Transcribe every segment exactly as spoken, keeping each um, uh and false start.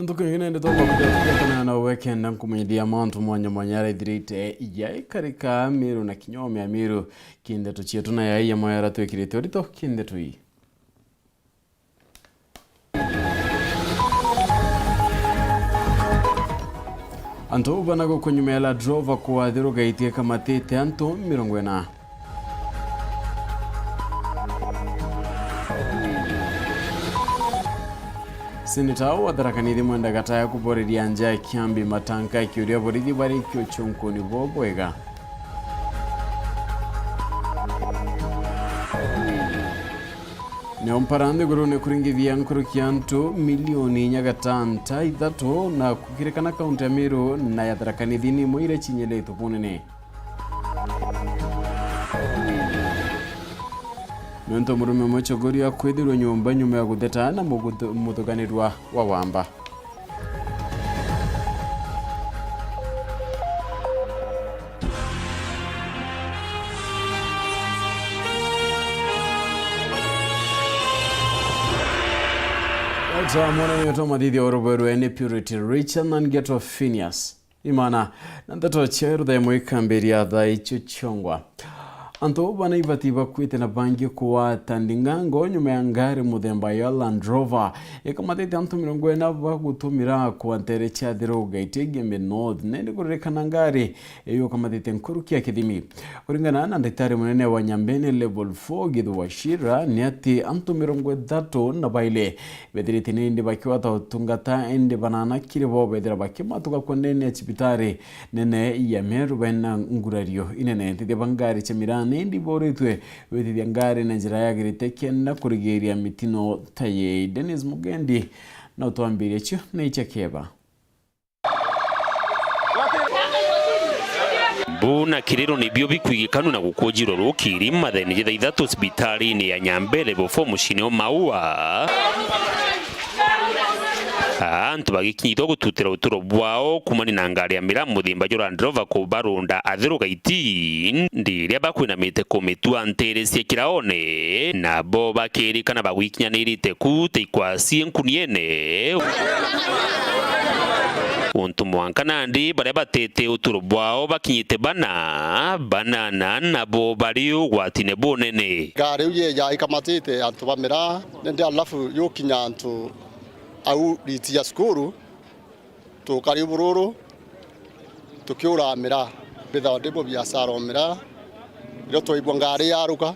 Ntuku ingi nindi twakuja tugatana na we kenda nkumenyithia mantu mwanya mwanya araithirite ya ikarika Miru na kinya ome ya Miru. Kindeto cietu na yai ya mwaya aratwikirite urito kindeto ii. Antu bana gukwa nyuma ya Land Rover kwathirwa gaiti ikamatite antu mirongo ina. Seneta wa Tharaka Nithi Mwenda Gataya kuboreria nja ya kiambi matanka akiuria borithi barikie uchunkuni bo bwega. Nio mpara nthigurune kuringithia nkuruki ya antu milioni inya gatanta ithatu na kukirikana kaunti ya Meru na ya Tharaka Nithi ni imwe iria cinyiritwe bunene. Nontu murume umwe Chogoria akwithirwa nyomba nyuma ya gutheta na muguthu-, muthuganirwa wa wamba. Ota mwana ni oto mathithia oro bwerwe ni Purity Richard na Ngeto Phineas. Imana, na ndeto cia rutha imwe ikambiria thaa icio ciongwa. Antu bana ibati bakwite na bangi kugwata ndingango nyuma ya ngari muthemba ya Land Rover ikamatite antu mirongo ina bagutumira kwa ntere cia Thiru Gaitegi Embe North, nende kuririkana ngari iyo ikamatite nkuruki ya kithimi. Kuringana na ndagitari munene wa Nyambene Level four Githu Wachira, ni ati antu mirongo ithatu na baili bethirite nindi bakigwata utungata, indi banana kiri bo bethira bakimatuka kwa ndene ya cibitari nene ya Meru bena ngurario inene. Nthithia ba ngari cia miraa nindi boritwe gwithithia ngari na njira yagirite kenda kurigiria mitino ta yii. Dennis Mugendi na utwambirie cio ni icha kieba. Mbu na kiriro nibio bikwigikanu na gukwujirwa rukiri matheni jithaithatu cibitarini ya Nyambene Level four muciini o Maua. Antu bagikinyithwa gututira uturo bwao kumania na ngari ya miraa muthemba jwa Land Rover kubarunda Athiru Gaiti, ndiria bakwinamite kumitua ntere cia kiraone, nabo bakirikana bagwikinyanirite ku ta ikwasi nkuniene. Untu mwanka nandi baria batete uturo bwao bakinyite bana, banana nabo bari ugwatine bunene. Ngari iu yeja ikamatite antu ba miraa, nindi alafu yukinya antu au riti ya cukuru, tukari bururu, tukiura miraa, mbithawa ndi mubiacara o miraa, irio twaigua ngari yaruka,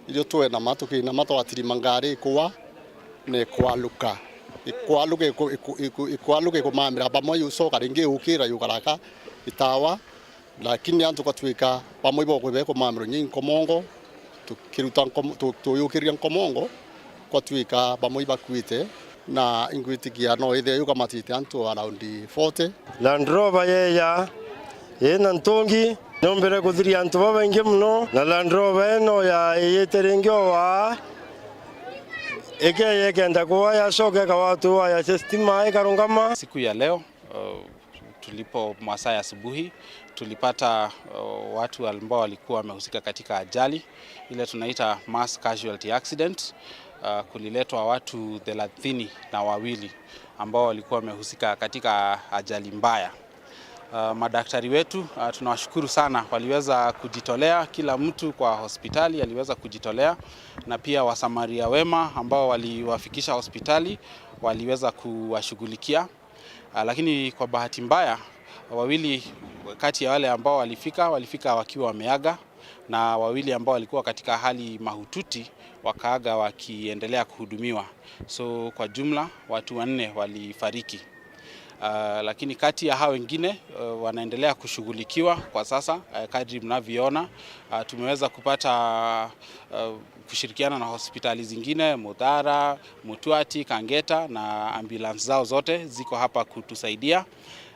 irio twenama, tukinama twatirima ngari ikua, na ikwaluka. Ikwaluka iku-, iku-, iku-, ikwaluka ikumamira bamwe yucoka ringi yukira yukaraka itawa, lakini antu kwatwika bamwe ibo kwibe kumamira nyi nkomongo, tukiruta nkomo-, tu-, tuyukiria nkomongo, kwatwika bamwe ibakuite, na ingwitikia no ithire yukamatite antu around forty. Land Rover yeya ina ntungi, nyombire kuthiria antu babaingi muno, na Land Rover ino ya iyite ringi owa, ikeya ikenda kuwa yacoka ikawa tu waya cia stima ikarungama. Siku ya leo, uh, tulipo masaa ya asubuhi, tulipata, uh, watu ambao walikuwa wamehusika katika ajali ile tunaita mass casualty accident. Uh, kuliletwa watu thelathini na wawili ambao walikuwa wamehusika katika ajali mbaya. Uh, madaktari wetu, uh, tunawashukuru sana, waliweza kujitolea, kila mtu kwa hospitali aliweza kujitolea, na pia wasamaria wema ambao waliwafikisha hospitali waliweza kuwashughulikia. Ah, lakini kwa bahati mbaya, wawili kati ya wale ambao walifika, walifika wakiwa wameaga, na wawili ambao walikuwa katika hali mahututi wakaaga wakiendelea kuhudumiwa. So, kwa jumla, watu wanne walifariki. Ah, lakini kati ya hao wengine, eh, wanaendelea kushughulikiwa kwa sasa, eh, kadri mnavyoona. Ah, tumeweza kupata, eh, kushirikiana na hospitali zingine, Muthara, Mutuati, Kangeta, na ambulance zao zote ziko hapa kutusaidia.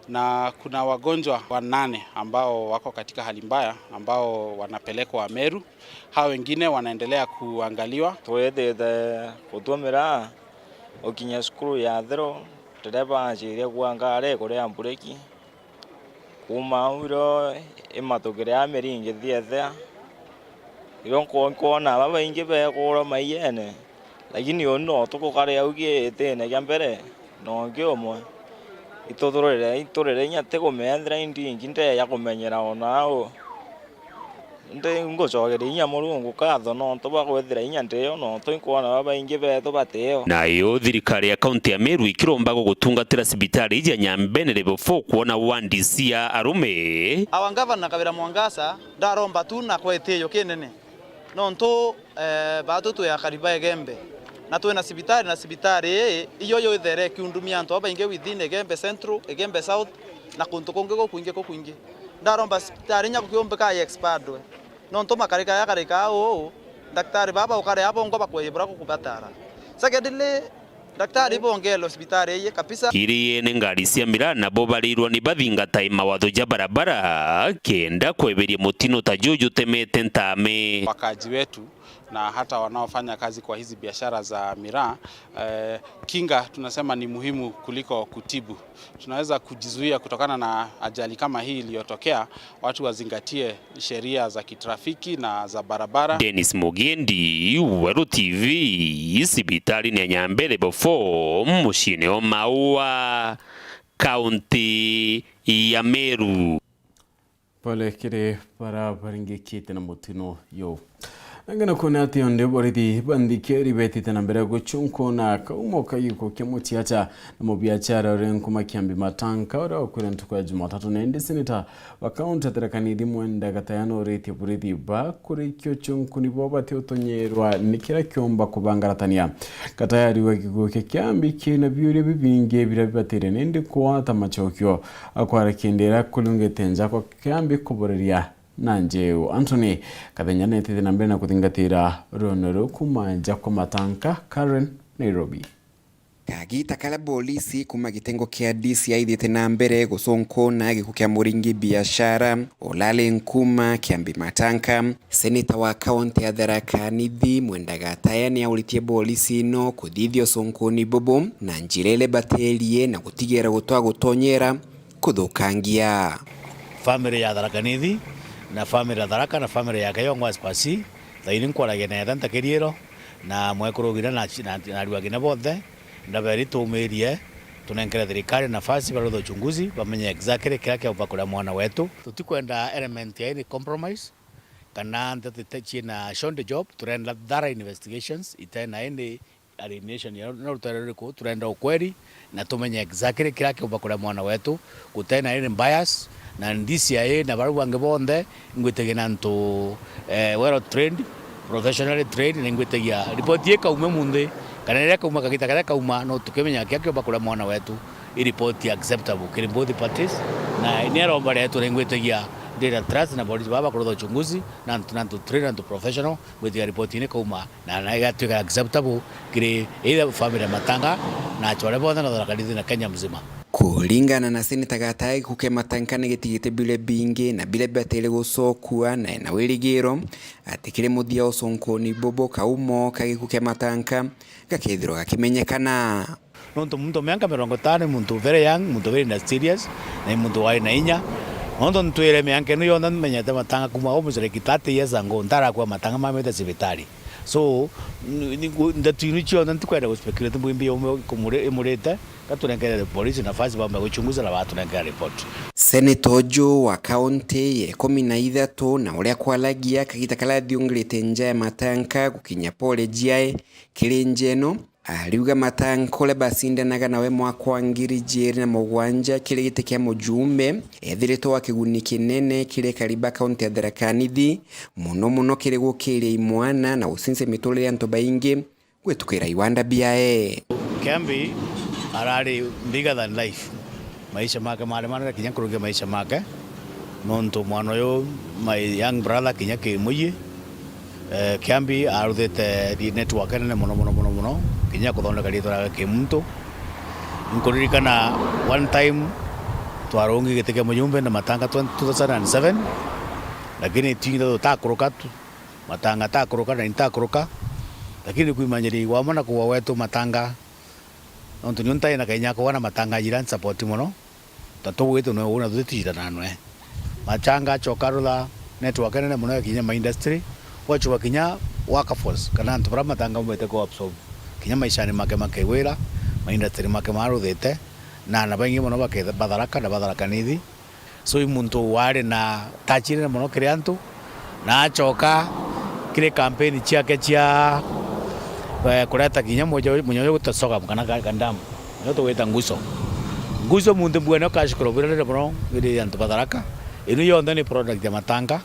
Na kuna wagonjwa wanane ambao wako katika hali mbaya ambao wanapelekwa Meru. Hao wengine wanaendelea kuangaliwa. Twithite kutumira ukinya cukuru ya Thero, ndereba aciria kuua ngari ikuria mbureki. Kuuma au irio imatukire a miringi thiethea, irio nko-, nkwona babaingi bekuura maiyene, lakini uni no tukukari au giitine kia mbere, Na ungi umwe, ituthurire, iturire inya ti kumeethira indi ingi ndeya kumenyera ona au. Ndi ngucokeria inya Murungu nkatho nontu bwa kwithira inya ndiyo, nontu inkwona babaingi beetu batiyo. Nayo thirikari ya kaunti ya Meru ikiromba gugutungatira cibitari iji ya Nyambene Level four kwona wandi cia arume. Our Governor Kawira Mwangaza ndaromba tu na kwa itio kinene. Nontu, eh, baatu twi akari ba Igembe, na twina cibitari, na cibitari ii iyo yithere ikiundumia antu babaingi within Igembe Central, Igembe South, na kuntu kungi gukwingi, gukwingi. Ndaromba cibitari inya gukiumbika i expandwe, nontu makarika yakarika uu, ndaktari baba ukare abongwa bakweye bura gukubatara. Secondly, Daktari bongeerwe cibitari iji kabisa. Iriene ngari cia miraa nabo barirwa ni bathingatae mawatho ja barabara kenda kweberia mutino ta juju jutemete ntaame. Wakaaji wetu na hata wanaofanya kazi kwa hizi biashara za miraa, eh, kinga tunasema ni muhimu kuliko kutibu. Tunaweza kujizuia kutokana na ajali kama hii iliyotokea, watu wazingatie sheria za kitrafiki na za barabara. Dennis Mugendi, Weru T V, cibitari ni ya Nyambere Level four, muciini o Maua, kaunti ya Meru. Pole kiri bara baringikite na mutino yo. Angina kuona ati onde borithi banthikiri betite na mbere gucunkuna kaumo ka gikuo kia muciaca na mubiachara uri nkuma Kiambi Matanka uria wakwire ntuku ya Jumatatu, na indi seneta wa kaunti ya Tharaka Nithi Mwenda Gataya noritie borithi ba kurikia ucunkuni bwao bati utonyerwa ni kiria kiumba kubangaratania. Gataya ariuga gikuo kia Kiambi kina biuria bibingi biria bibatire nindi kuata macokio. Akwara kindira kuriungite nja kwa Kiambi kuboreria na njeu. Anthony Kathenya netite na mbere na kuthingatira rwono ruu kuma nja kwa Matanka. Karen, Nairobi. Kagita karia bolisi kuma gitengo kia D C I ithite na mbere gucunkuna gikuo kia muringi biashara ulari nkuma Kiambi Matanka, seneta wa kaunti ya Tharaka Nithi Mwenda Gataya ni auritie bolisi ino kuthithia ucunkuni bubu na njira iria ibatirie na gutigira gutwa gutonyera kuthukangia. Family ya Tharaka Nithi, na family ya Tharaka, na family ya Kayongo Aspasi, thaini nkwaragia na etha ntakiriiro, na mwekuru Gira na, na, na aruagine bonthe, ndaberi tumirie, tunenkere thirikari nafasi, baruthe uchunguzi, bamenye exactly kiria kiaumba kuria mwana wetu. Tutikwenda element ya any compromise, kana nteto ite-, ciina shonde job, turenda thorough investigations, itena any alienation ya, na rutere ruriku, turenda ukweri, na tumenye exactly kiria kiumba kuria mwana wetu, gutena any bias, na D C I na barau bangi bonthe, ingwitagia na antu, eh, well trained, professionally trained, na ingwitagia report ii kaume munthi, kana riria kauma kagita karia kauma, no tukimenya kiria kiumba kuria mwana wetu, i report acceptable kiri both parties, na ni aromba rietu, na ingwitagia ndina trust na polisi baba kurutha uchunguzi, na antu, na antu trained, na antu professional, ngwitiga report ii ni kauma, na, na igatuika acceptable kiri either family ya Matanga na achware bonthe na Tharaka Nithi na Kenya mzima. Kuringana na Seneta Gataya, gikuo kia Matanga ni gitigite biuria bingi na biria bibatire gucokua, na ena wirigiro ati kiri muthia ucunkuni bubu kaumo ka gikuo kia Matanga gakethirwa gakimenyekana. Nontu muntu miaka mirongo itano ni muntu very young, muntu very industrious, na ni muntu wari na inya. Nontu ntwire miaka ino yonthe menyete Matanga kuma almost like thirty years ago, ntarakua Matanga mamite cibitari. So, n-, ni-, ndeto inu cionthe ntikwenda guspeculate mbwimbi umwe kumuri-, imurite, gatunenkere polisi nafasi bambe guchunguza na batunenkere report. Seneta uju wa kaunti ya ikumi na ithatu na uria kwaragia kagita karia athiungirite nja ya Matanga gukinya pole jiae kiri nja ino, ariuga Matanga uria bacindanaga nawe mwaka wa ngiri ijiri na mugwanja kiri giti kia mujumbe, ethiritwe wa kiguni kinene kiri ekari ba kaunti ya Tharaka Nithi, muno muno kiri gukiria imwana na gucincia miturire ya antu baingi gwitukira iwanda biae. Kiambi arari bigger than life. Maisha make mari manene kinya nkuruki ya maisha make, nontu mwana uyu, my young brother, kinya ki muyi, eh, Kiambi aruthite ri-, network nene mono, mono, mono, mono, kinya kuthondeka riitwa riake ki muntu. Nkuririkana one time twarungi giti kia mujumbe na Matanga twenty, two thousand and seven, lakini twinthe tutakuruka tu, Matanga takuruka na intakuruka, lakini kwimanyiri wamwe na kuwa wetu Matanga, nontu nio ntai na kainya kuwa na Matanga jira nsapoti mono, ta tugwite nwe uu na tutitijitana nwe. Matanga acoka arutha network nene mono ya kinya ma industry, gwacuka kinya workforce, kana antu bara Matanga umite ku absorb kinya maishani make makewira, Maindustry make maruthite, na ana baingi mono baketha-, ba Tharaka na ba Tharaka Nithi. So, i muntu wari na tachirire mono kiri antu, na acoka kiri kampeni ciake cia, eh, kureta kinya munya-, munya uyu gwitwa sorghum kana ka-, kandamu, nio tugwita nguso. Nguso muntu mbua nio kashukuru bwirarire mono iri antu ba Tharaka. Inu yonthe ni product ya Matanga,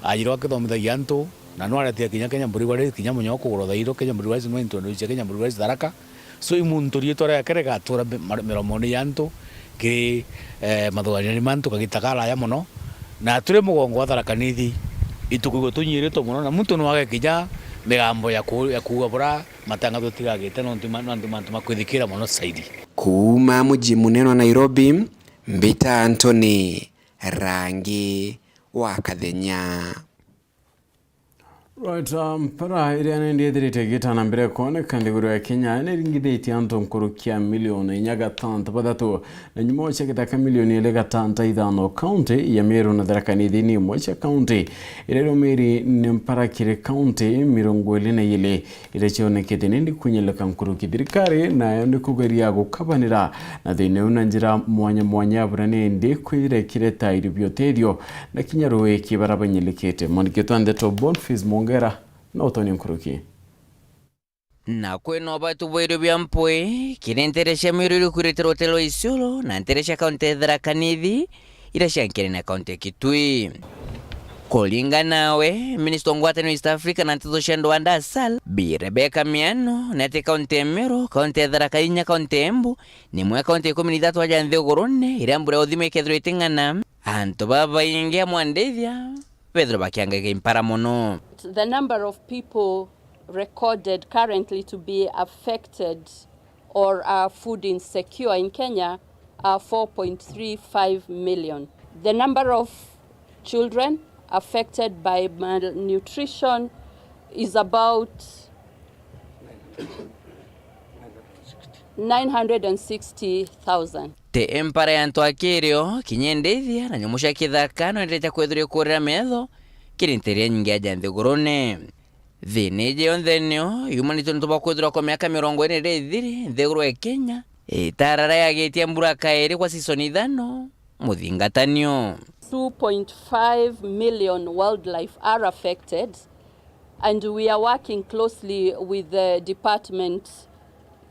ajirwa akithomithagia antu, na nwaretia kinya Kenya Breweries, kinya munya ukugurwa thairo Kenya Breweries, no introduce Kenya Breweries Tharaka. So, i muntu riitwa riake rigatura mi-, mar-, miromone ya antu kiri, eh, mathuganio ma antu kagita karaya mono. Na turi mugongo wa Tharaka Nithi, itukuigua tunyiritwe mono, na muntu nwage kinya migambo ya ku-, ya kuuga bura Matanga tutigagite, nontu ma-, nontu mantu makwithikira mono zaidi. Kuuma muji munene wa Nairobi, mbita Anthony Rangi wa Kathenya. Right, um, mpara iria nindi ithirite igitana mbere kwoneka nthiguru ya Kenya niringithitie antu nkuruki ya milioni inya gatanta bathatu na nyumo cia githaka milioni ili gatanta ithano. Kaunti ya Meru na Tharaka Nithi ni imwe cia kaunti iria irumiri ni mpara kiri kaunti mirongo iri na ili iria cionekete nindi kunyeleka nkuruki. Thirikari nayo ni kugeria gukabanira na thina uyu na njira mwanya mwanya ya bura nindi kwithira ikireta irio bia utethio na kinya ruiki bara banyelekete. Mwandiki wetu wa ndeto Boniface Mwongera na utonya nkuruki. Na kwina ubatu bwa irio bia mpwi kiri ntere cia Meru iri kwirite rutiri rwa Isiolo na ntere cia kaunti ya Tharaka Nithi iria ciankene na kaunti ya Kitui. Kuringana nawe, minista wa ngwataniro East Africa na nteto cia ndwanda Asal, Bi Rebecca Miano, ni ati kaunti ya Meru, kaunti ya Tharaka Nithi na kaunti ya Embu ni imwe ya kaunti ikumi na ithatu aja nthigurune iria mbura ya uthima ikethirwa iting'ana. Antu babaingi amwe a ndithia bethirwa bakiangaika impara mono. The number of people recorded currently to be affected or are food insecure in Kenya are four point three five million. The number of children affected by malnutrition is about nine hundred and sixty thousand. Ti impara ya antu akirio, kinya ndithia na nyamu cia kithaka no ienderete kwithirwa ikurira metho kiri nteria nyingi aja nthigurune. Thina iji yonthe nio yumanite nontu bwa kwithirwa kwa miaka mirongo iri iria ithiri nthiguru ya Kenya itarara yagitie mbura kairi kwa season ithano muthingatanio. Two point five million wildlife are affected, and we are working closely with the department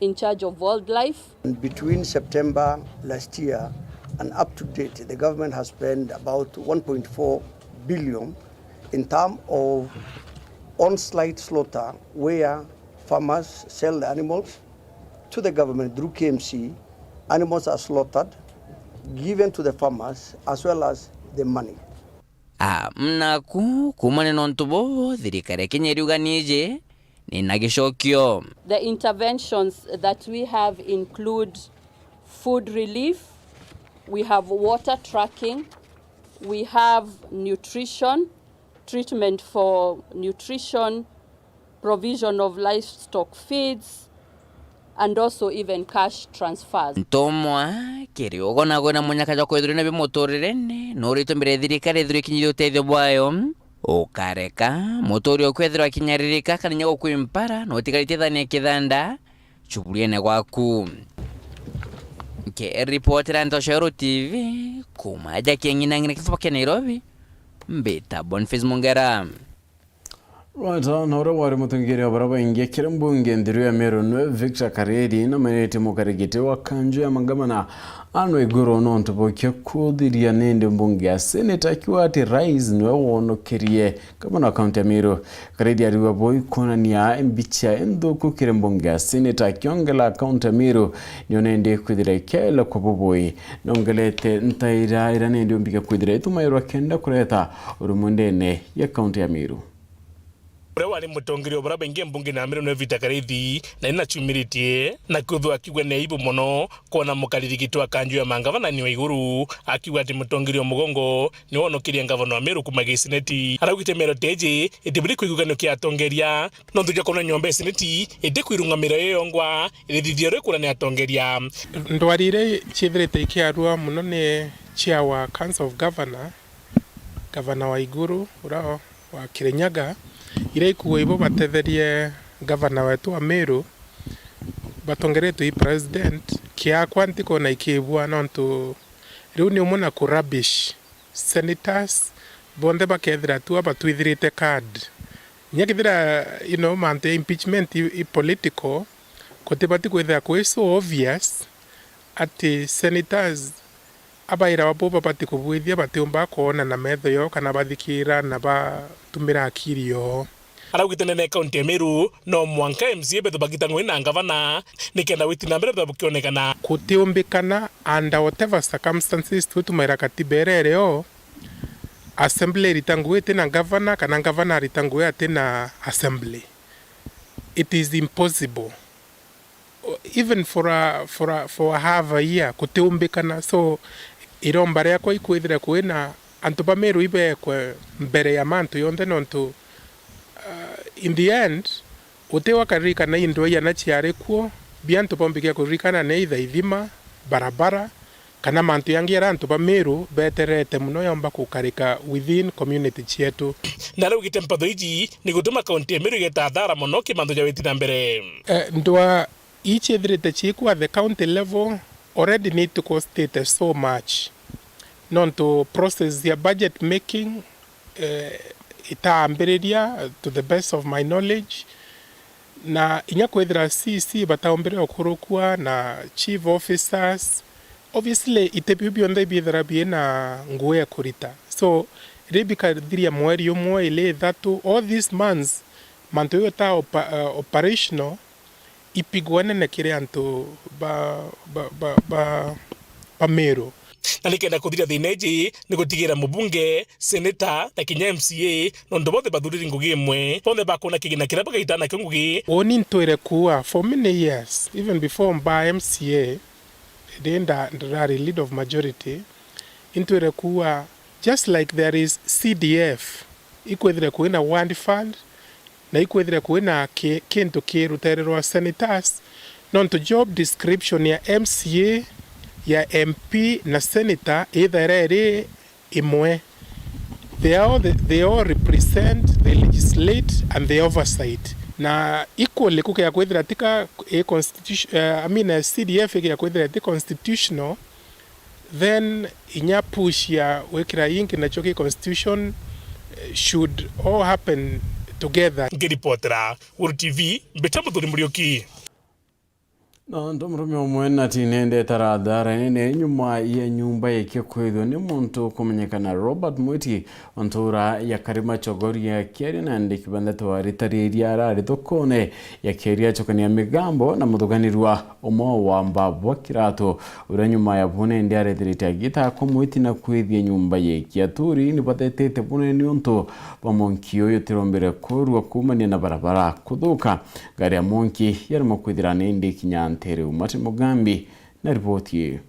in charge of wildlife. And between September last year and up to date, the government has spent about one point four billion in term of on-site slaughter, where farmers sell the animals to the government through K M C. Animals are slaughtered, given to the farmers, as well as the money. A, mnaku, kuumania nontu bubu, thirikari ya Kenya iriuga niji ni na gicokio. The interventions that we have include food relief, we have water tracking, we have nutrition, treatment for nutrition, provision of livestock feeds, and also even cash transfers. Ntumwa, kiri ugo na gwina munyaka jwa kwithirwa na bimuturirene, nuritwe mbere ya thirikari ithirwe ikinyithia utethio bwayo. Ukareka mutuuri ukwithirwa akinya ririka kana inya gukwimpara, na utigaritie thani ya kithanda chuburiene gwaku. Nkiripotera Ntoshero T V, kuma aja Kieng'inang'ina kithoko kia Nairobi, mbita Boniface Mungera. Rwanda na uria wari mutongeria wa bara baingi kiri mbunge ntheru ya Meru nwe Victor Kareri namenetie mukarigiti wa kanju ya magavana Anne Waiguru nontu bwa kuthiria nindi mbunge ya Senate akiuga ati rais niwe wonokerie gavana wa kaunti ya Meru. Kareri ariuga bui kwonania mbicha inthuku kiri mbunge ya Senate akiongela kaunti ya Meru niyo nindi kwithira ikiaela kwa bubui. Nongelete ntaira ira nindi umbike kwithira itumairwa kenda kureta urumu ndene ya kaunti ya Meru. Uria wari mutongeria wa bara baingi mbunge na Meru nwe Victor Karaithi, na ni nacumiritie na kwithwa akiuga ni aibu mono kwona mukariri giti wa kanju ya mangavana ni Waiguru akiuga ati mutongeria wa mugongo ni wonokirie ngavana wa Meru kuma gisineti. Araugite miario ta iji itiburi kwigua kiuganio kia atongeria, nontu ja kwona nyomba ya seneti itikwirungamira yo yongwa, irithithia uri kura ni atongeria. Ndwari iria ciithirite ikiarua mono ni cia wa Council of Governor, Gavana Waiguru, uria wa Kirinyaga, iria ikuuga ibo batetherie gavana wetu wa Meru, Atongeretwe i president, kiakwa ntikwona ikibua, nontu riu ni umwe na ku rubbish senators bonthe bakethira tu abatwithirite card. Inya kethira, you know, mantu ya impeachment i, i political, kutibati kwithira kwi so obvious ati senators abaira bo babati kubwithia batiumba kwona na metho yoo kana bathikira na batumira akiri yoo. Araugite nene ya kaunti ya Meru, no mwanka M C A bethe bagita ngugi na ngavana, nikenda witi na mbere bethe bukionekana. Kutiumbikana under whatever circumstances, twi tumaira katiba iria irio, assembly irita ngugi iti na ngavana, kana ngavana arita ngugi ati na assembly. It is impossible. Even for a, for a, for a half a year, kutiumbikana. So, iromba riakwa ikwithira kwina antu ba Meru ibekwe mbere ya mantu yonthe, nontu, uh, in the end, uti wakaririkana i ndwai ana ciari kuo, bia antu bombikia kuririkana ni either ithima, barabara, kana mantu yangi aria antu ba Meru beterete mono yomba gukarika within community cietu. Na araugite mpatho iji ni gutuma kaunti ya Meru igeta athara mono ki mantu ja witi na mbere. Eh, ndwa ii ciithirite ciikwa at the county level already ni itukostite so much, nontu process ya budget making, eh, itaambiriria to the best of my knowledge, na inya kwithira C C bataumbire ukurukua na chief officers, obviously iti biu bionthe ibiithira biina ngugi ya kurita. So, riria bikathiria mweri umwe, ili ithatu, all these months, mantu jau ta opa-, uh, operational, ipigwa nene kiri antu ba, ba, ba, ba, ba Meru. Na nikenda kuthiria thina iji, ni gutigira mubunge, seneta, na kinya M C A, nontu bonthe bathuriri ngugi imwe, bonthe bakona kigina kiria bagaita nakio ngugi. Uuni ntwire kuuga, for many years, even before mbaa M C A, ndi nda-, ndirari lead of majority, intwire kuuga, just like there is C D F, ikwithire kwina ward fund, na ikwithire kwina ki-, kintu ki rutere rwa senators, nontu job description ya M C A, ya M P na senator ithaira iri imwe. They are all the, they all represent, they legislate and they oversight. Na equally kukia kwithira tika i constitution, eh, I mean, eh, C D F ikia kwithira ti constitutional, then inya push ya gwikira ingi nacio ki constitution, eh, should all happen together. Ngiripotera Guru T V, Mbita Muthuri Muriuki. Na nto murume umwe na tinende tarathara nene nyuma ya nyumba yake kwithwa ni muntu kumenyekana Robert Mwiti, o ntura ya Karima Chogoria, akiaria na andiki ba ndeto aritariria arari thokone ya Kieria acokania migambo na muthuganirua umwe wa wamba bwa kiratu, uria nyuma ya bune ndi arethirite agita kwa Mwiti na kwithia nyumba yake. Aturi ni bathetete bune niuntu bwa mwanki uyu utirombire kurua kuumania na barabara kuthuka. Ngari ya mwanki yaremwa kwithira ni ndi kinya ntere. Martin Mugambi na riboti ii.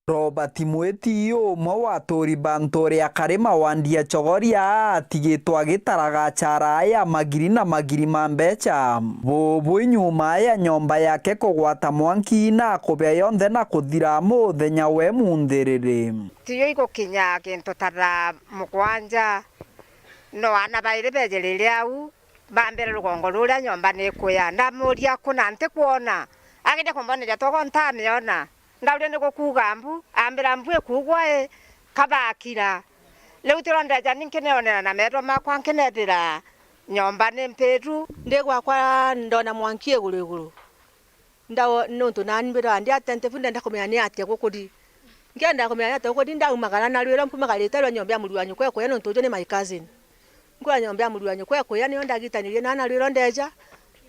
Robert Mwiti, umwe wa aturi ba nture ya Karima wandi ya Chogoria, atigitwe agitaraga achara ya magiri na magiri ma mbecha. Bubu nyuma ya nyomba yake kugwata mwanki na kubea yonthe na kuthira muthenya we munthiriri. Tiyo igukinya kintu ta thaa mugwanja, no ana bairi bejerire au, bambira rugongo ruria nyomba ni ikuya. Ndamuria, "Kuna ntikwona?" Ageria kumboneria togo ntamiona. Ndauria, "Ni gukuuga mbu?" Ambira, "Mbu ikuugwa i, kabakira." Riu tiro ndeja ni nkineonera na metho makwa, nkinethira nyomba ni mpitu. Ndi gwakwa ndona mwanki iguru iguru. Ndao-, nontu nani mbira ndi attentive, ndenda kumenya ni atia gukuri. Nkienda kumenya ni atia gukuri, ndaumagara na rwiro, mpumagarite rwa nyomba ya muru wa nyukwa ikuya, nontu uju ni my cousin. Nkuya nyomba ya muru wa nyukwa ikuya, niyo ndagitanirie na na rwiro ndeja,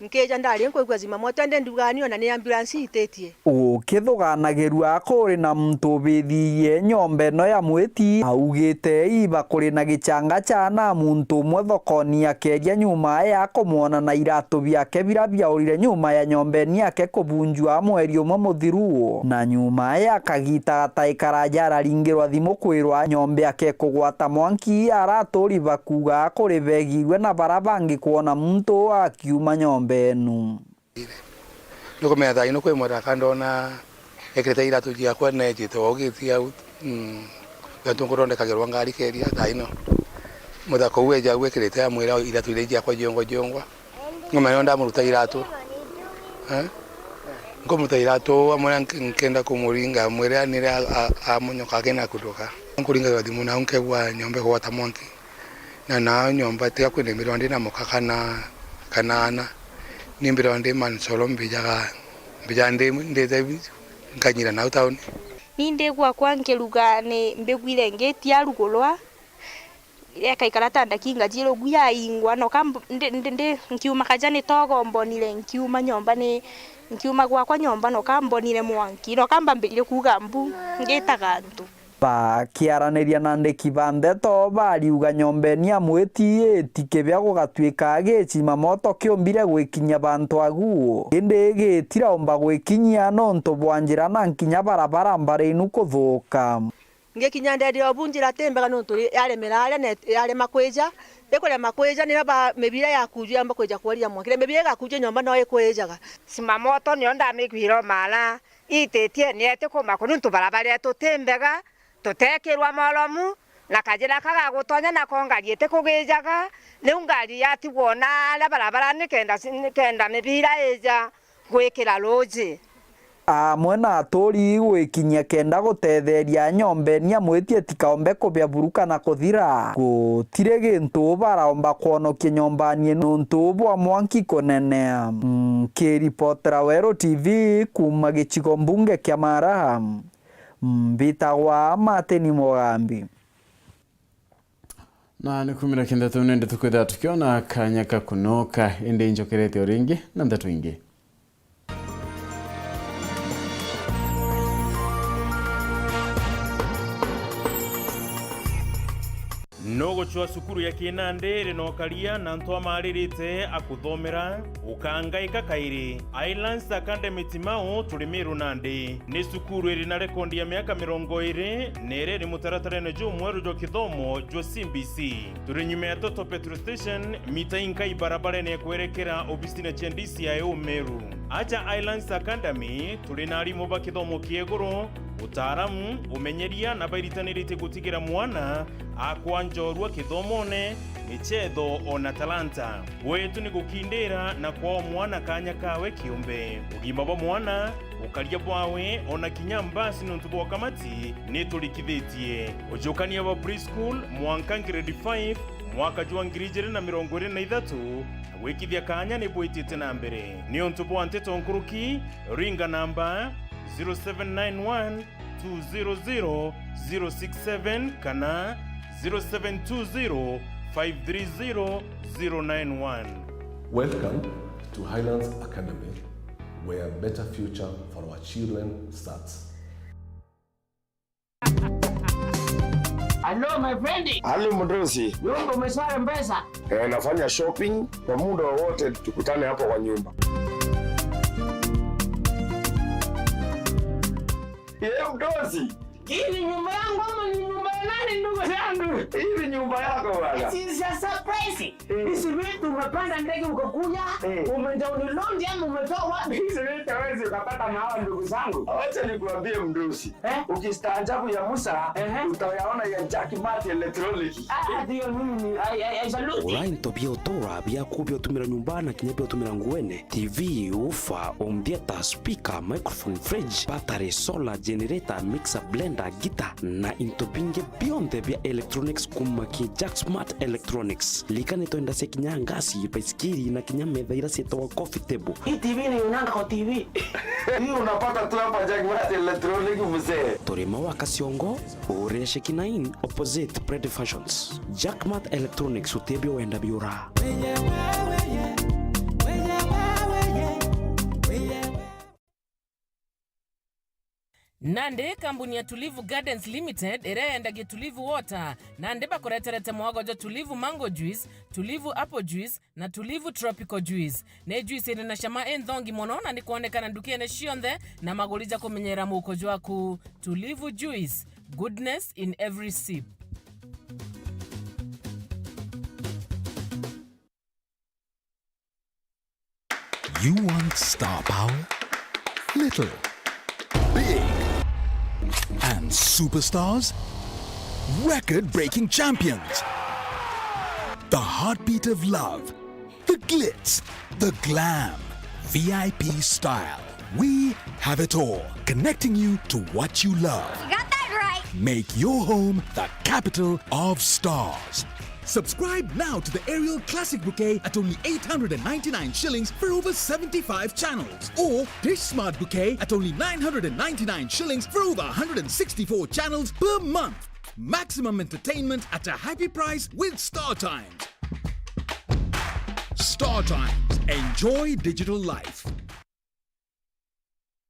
nkija ndari nkwigua zimamoto, indi ndugaga ni ona ni ambulance ititie. Gukithuganagirua kuri na muntu ubithirie nyomba ino ya Mwiti, augite iba kuri na gichanga cha na muntu umwe thokoni akeria nyuma ya kumwona na iratu biake bira biaurire nyuma ya nyombeni yake kubunjua mweri umwe muthiru. Na nyuma ya kagita gatai karaja araringirwa thimu kwirwa nyomba yake kugwata mwanki, araturi bakuuga kuri begirwe na bara bangi kwona muntu akiuma nyomba enu. Nukumenya thaa ino kwi muraka ndona ekirite iratu ciakwa nejite ogitie au. Mm. Gantu nkurondekagirwa ngari keria thaa ino. Muthaka uu eja au ekirite amwira iratu iria ciakwa ciongwa ciongwa. Ngumenya no ndamuruta iratu. Eh? Nkumutaira tu amwe na nk-, nkenda kumuringa, mwire anire a-, a-, amonyoka akina kutoka. Nkuringagira thimu nau nkegwa nyomba igwata mwanki. Na nao nyomba tiga kwina imbirwa ndi na muka kana, kana ana. Ni imbirwa ndi mansolo mbijaga, mbija ndi, ndite nkanyira nau tauni. Ni ndi gwakwa nkiruga ni mbigwire ngiti ya rugurwa. Ekaikara ta ndaki ngathie rugu yaingwa, noka mb-, ndi, ndi, ndi, nkiuma kaja ni togo mbonire, nkiuma nyomba ni, nkiuma gwakwa nyomba, noka mbonire mwanki, noka mbambiririe kuuga mbu, ngitaga antu. Bakiaraniria na andiki ba ndeto, bariuga nyombeni ya mwiti iti kibia gugatuika gicima moto kiumbire gwikinyia bantu agu, indi gitiraumba gwikinyia nontu bwa njira na nkinya barabara mbari inu kuthuka. Ngikinya ndethira o bu njira ti mbega niuntu ri-, yaremera aria na yarema kwija. Ikurema kwija niyo ba-, mibira ya kuju yamba kwija kworia mwanki. Riria mibira igakuja nyomba no ikwijaga. Simamoto niyo ndamigwire o maara ititie nieti kuma ku niuntu barabara yetu ti mbega, tutekirwa moromu, na kajira kagagutonya nako ngari itikugijaga. Riu ngari yatigwa o naaria barabarani kenda ci-, kenda mibira ija gwikira ruuji. Amwe na aturi gwikinyia kenda gutetheria nyombeni ya mwiti itikaombe kubia buru kana kuthira. Gutiri gintu baraomba kwonokia nyombani nontu bwa mwanki kunene. Nkiripotera Weru T V kuuma gicigo mbunge kia Mara, mbitagwa Martin Mugambi. Na ni kumira kenda tu nende tukwithira tukiona kanya ka kunoka, indi injokerete o ringi na ndeto ingi. Nugucwa cukuru ya Kinandi iri na ukaria na antu amaririte akuthomera, ukangaika kairi. Islands Academy Timau turi Miru Nandi. Ni cukuru iri na rekondi ya miaka mirongo iri na iri iri mutaratarene jumweru jwa kithomo jwa C B C. Turi nyuma ya Total Petrol Station, mita inkai barabarene ya kwerekera obisine cia D C I O Meru. Aja Islands Academy, turi na arimu ba kithomo kia iguru, utaaramu, umenyeria na bairitanirie gutigira mwana akwa njorua kithomone, michetho, ona talanta. Gwetu ni gukindira na kwaa mwana kanya kawe kiumbe. Ugima bwa mwana, ukaria bwawe, ona kinya mbasi niuntu bwa ukamati ni turikithitie. Ujukania bwa preschool mwanka grade five mwaka jwa ngiri ijiri na mirongo iri na ithatu na gwikithia kanya ni bwitite na mbere. Niuntu bwa nteto nkuruki, ringa namba zero seven nine one two zero zero zero six seven kana zero seven two zero five three zero zero nine one. Welcome to Highlands Academy, where better future for our children starts. Hello, my friend. Hello, mdosi. Nyumba umeswara mpesa? Eh, nafanya shopping. Kwa muda wowote tukutane hapo kwa nyumba. Yeye mdosi. Hii ni nyumba yangu ama ni nyumba ya nani, ndugu yangu? Hii ni nyumba yako bwana. It is a surprise. Eh. Hizi vitu umepanda ndege ukakuja, eh, umedownload ama umetoa wapi? Hizi vitu hawezi ukapata na hawa ndugu zangu. Acha nikuambie mdosi. Eh? Ukistaajabu ya Musa, ehe, utayaona ya Jack Mart Electronic. Ah, ndio mimi ni, I, I, I salute. Ura into bia utura biaku bia utumira nyumba na kinya bia utumira nguene. T V, woofer, home theater, speaker, microphone, fridge, battery, solar, generator, mixer, blender, guitar, na into bingi bionthe bia electronics kuma ki Jack Smart Electronics. Likani twenda cia kinya ngasi, baisikiri, na kinya metha ira cietagwa coffee table. Hii T V ni unanga kwa T V. Hii unapata tu hapa Jack Mart Electronic, mzee. Turi Maua Kaciongo, Uria Shekina Inn, opposite Bread Fashions. Jack Mart Electronics, utebio wenda biura. Nandi kambuni ya Tulivu Gardens Limited iria yendagia Tulivu Water, nandi bakureterete mwago jwa Tulivu Mango Juice, Tulivu Apple Juice na Tulivu Tropical Juice. Ni juice iri na cama inthongi mono na ni kwonekana ndukene cionthe na maguri ja kumenyera muuko jwaku. Tulivu Juice, goodness in every sip. You want star power? Little. Big. And superstars? Record-breaking champions. The heartbeat of love. The glitz. The glam. V I P style. We have it all, connecting you to what you love. You got that right. Make your home the capital of stars. Subscribe now to the Aerial Classic Bouquet at only eight hundred and ninety-nine shillings for over seventy-five channels, or Dish Smart Bouquet at only nine hundred and ninety-nine shillings for over one hundred and sixty-four channels per month. Maximum entertainment at a happy price with StarTimes. StarTimes. Enjoy digital life.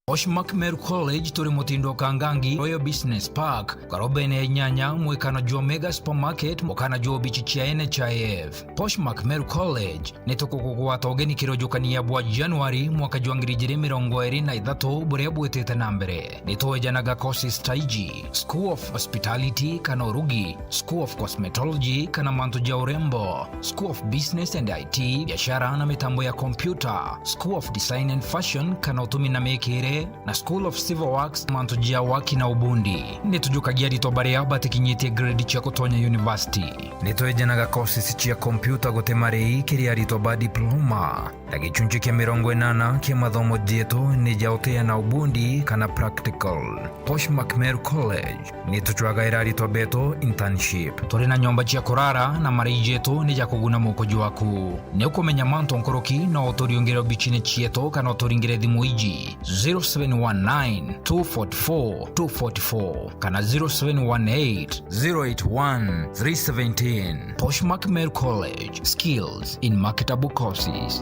Poshmark Meru College turi mutindo Kangangi Royal Business Park, karobene ya inyanya, mwekano jwa Mega Supermarket, mukana jwa obichi cia N H I F. Poshmark Meru College, ni tukugugwata ugeni kirojukania bwa January mwaka jwa ngiri ijiri mirongo iri na ithatu buria bwitite na mbere. Ni twejanaga courses ta iji: School of Hospitality kana urugi, School of Cosmetology kana mantu ja urembo, School of Business and I T, biashara na mitambo ya kompyuta, School of Design and Fashion kana utumi na miikire, na School of Civil Works, mantu ja waki na ubundi. Ni tujukagia aritwa baria batikinyitie grade cia gutonya university. Ni twejanaga courses cia kompyuta guti marei kiri aritwa ba diploma, na gichunchi kia mirongo inana kia mathomo jetu ni ja uteana ubundi kana practical. Poshmark Meru College, ni tucwagaira aritwa betu internship. Turi na nyomba cia kurara na marei jetu ni ja kuguna muko jwaku. Ni ukumenya mantu nkuruki, no uturiungire obichini cietu kana uturingire thimu iji: zero seven one nine, two forty-four, two forty-four kana zero seven one eight, zero eight one, three seventeen. Poshmark Meru College, skills in marketable courses.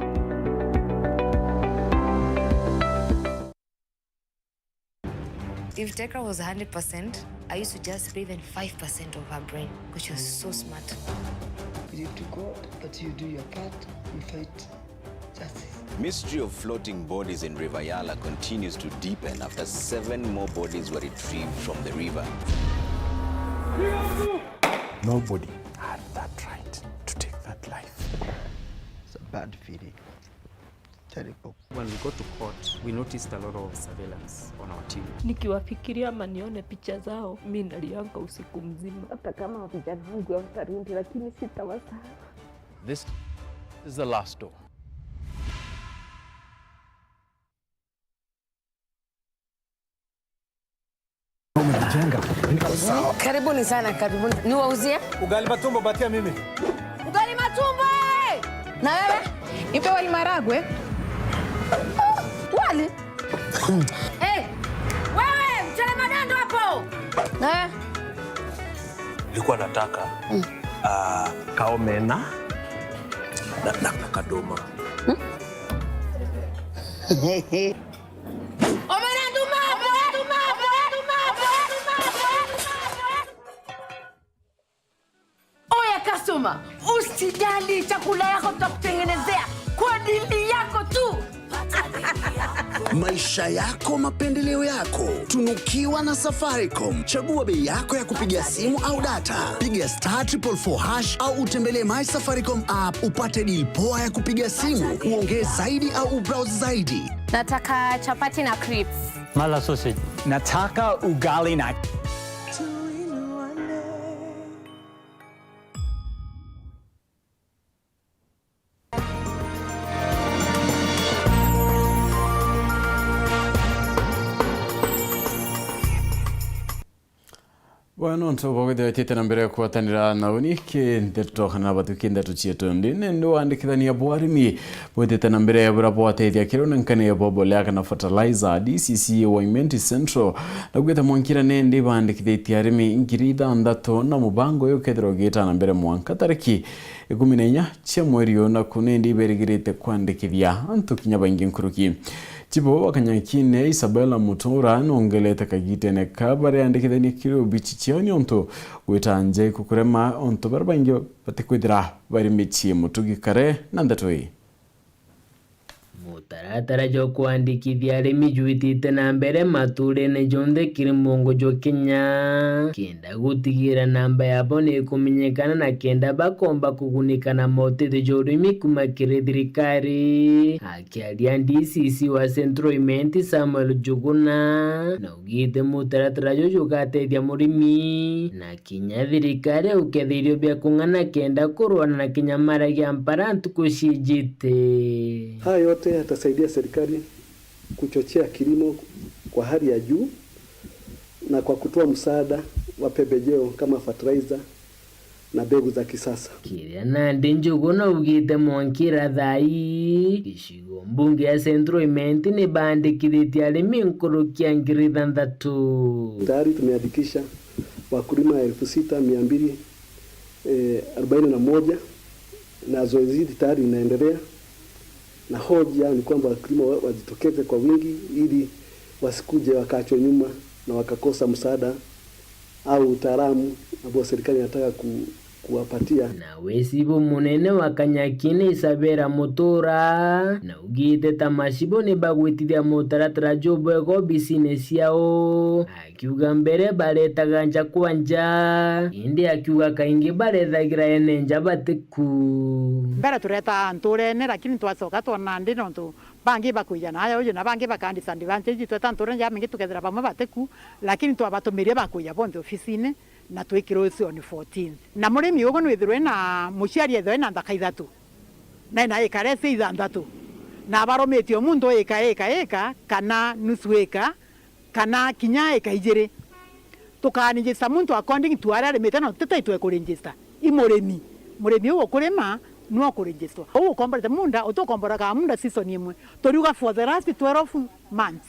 If Tekra was a hundred percent, I used to just pay even five percent of her brain, 'cause she was so smart. Believe to God that you do your part and fight justice. Mystery of floating bodies in River Yala continues to deepen after seven more bodies were retrieved from the river. Nobody had that right to take that life. It's a bad feeling. Terrible. When we got to court, we noticed a lot of surveillance on our team. Nikiwafikiria ama nione picha zao, mi nalianga usiku mzima. Hata kama vijana wangu hawatarudi, lakini sitawasahau. This is the last door. Karibuni sana, karibuni. Niwauzie? Ugali matumbo, patia mimi. Ugali matumbo, eh! Na wewe? Nipe wali maragwe. Wali? Eh, wewe, mchele magando hapo. Eh. Nilikuwa nataka, ah, kaomena na, na kadoma. Omena nduma, omena nduma, omena nduma, omena nduma, omena nduma. Oya customer, usijali, chakula yako tutakutengenezea kwa dili yako tu. Maisha yako, mapendeleo yako. Tunukiwa na Safaricom. Chagua bei yako ya kupigia simu au data. Piga star triple four hash au utembelee My Safaricom app upate deal poa ya kupiga simu, uongee zaidi au ubrowse zaidi. Nataka chapati na crips. Mala sausage. Nataka ugali na Bwana, nontu bwa kwithirwa itite na mbere ya kugwatanira na uni ki ndeto kana bathuki ndeto cietu ndini, ni wandikithania bwa arimi bwitite na mbere buria bwatethia kiri unenkani bwa mbolea kana fertilizer. D C C wa Imenti Central na gwita mwankira nindi bandikithitie arimi ngiri ithanthatu, na mubango uyu ukethirwa ugiita na mbere mwanka tariki ikumi na inya cia mweri uyu, na ku nindi iberigirite kwandikithia antu kinya baingi nkuruki. Chibo wa Kanyakine, Isabella Mutura, nongelete kagitene ka bariandikithania kiri obichi ciao, niontu gwita nja ikukurema, ontu baria baingi batikwithira bari micii. Mutugi Kare na ndeto ii. Mutaratara jwa kwandikithia arimi jwitite na mbere maturene jonthe kiri muongo jwa Kenya, kenda gutigira namba yabo ni ikumenyekana na kenda bakomba kugunika na motethio ja urimi kuma kiri thirikari. Akiaria D C C wa Central Imenti, Samuel Njuguna, naugite mutaratara juju jugatethia murimi na kinya thirikari ukethithio bia kung'ana kenda kurwana na kinyamara gia mpara ntuku ciijite. Haya yote yatasaidia serikali Kuchochea kilimo kwa hali ya juu na kwa kutoa msaada wa pembejeo kama fertilizer na mbegu za kisasa. Kiria nandi Njugu naugite mwankira thaa ii, gicigo mbunge ya Central Imenti nibandikithitie arimi nkuruki ya ngiri ithanthatu. Tayari tumeandikisha wakulima elfu sita mia mbili, eh, arobaini na moja, na zoezi hili tayari linaendelea, na hoja ni kwamba wakulima wa-, wajitokeze kwa wingi ili wasikuje wakaachwe nyuma na wakakosa msaada au utaalamu ambao serikali inataka ku-, kuwapatia. Na wecibu munene wa Kanyaki ni Isabela Mutura, naugite ta macibu ni bagwitithia mutaratara jubwega obisine ciao, akiuga mbere baretaga nja kwa nja, indi akiuga kaingi barethagira ene nja batiku. Mbere turetaga nturene, lakini twacoka twona ndi nontu bangi bakwija na aya uju na bangi baka disadvantage, tweta nturene ja mingi tukethira bamwe batiku, lakini twabatumiria bakwija bonthe ofisine na twikirwe ucio on fourteenth. Na murimi ugu nwithirwe na muciari ethirwe na nthaka ithatu, na ena ika lesi ithanthatu, na abarumitie o muntu ika, ika, ika, kana nusu ika, kana kinya ika ijiri. Tukaregister muntu according to aria arimite, na tutitaitwe kuregister. I murimi. Murimi uu ukurima niwe ukuregisterwa. Uu ukomborete munda, utukomboraga munda season imwe. Turiuga for the last twelve months.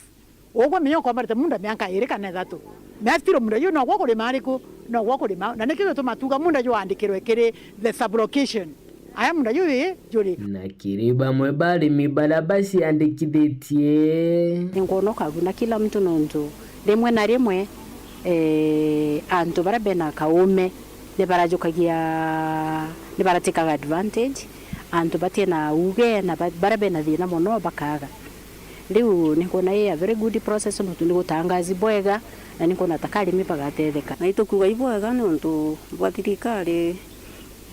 Ugwe menya ukomborete munda mianka iri kana ithatu. Na still munda juu nogwo kurima ariku? Nogwo kurima. Na nikio gituma tuga munda jwandikirwe kiri the sub-location. Aya munda juu ii juri. Na kiri bamwe ba arimi baria baciandikithitie. Ninkwona ukaguna kila mtu nontu rimwe na rimwe, eh, antu baria bena kaume ni barajukagia, ni baratikaga advantage, antu batina uge na ba-, baria bena thina mono bakaga. Riu ninkwona i a very good process nontu ni gutangazi bwega na ninkwona ta karimi bagatetheka. Na itukuga ibwega nontu bwa thirikari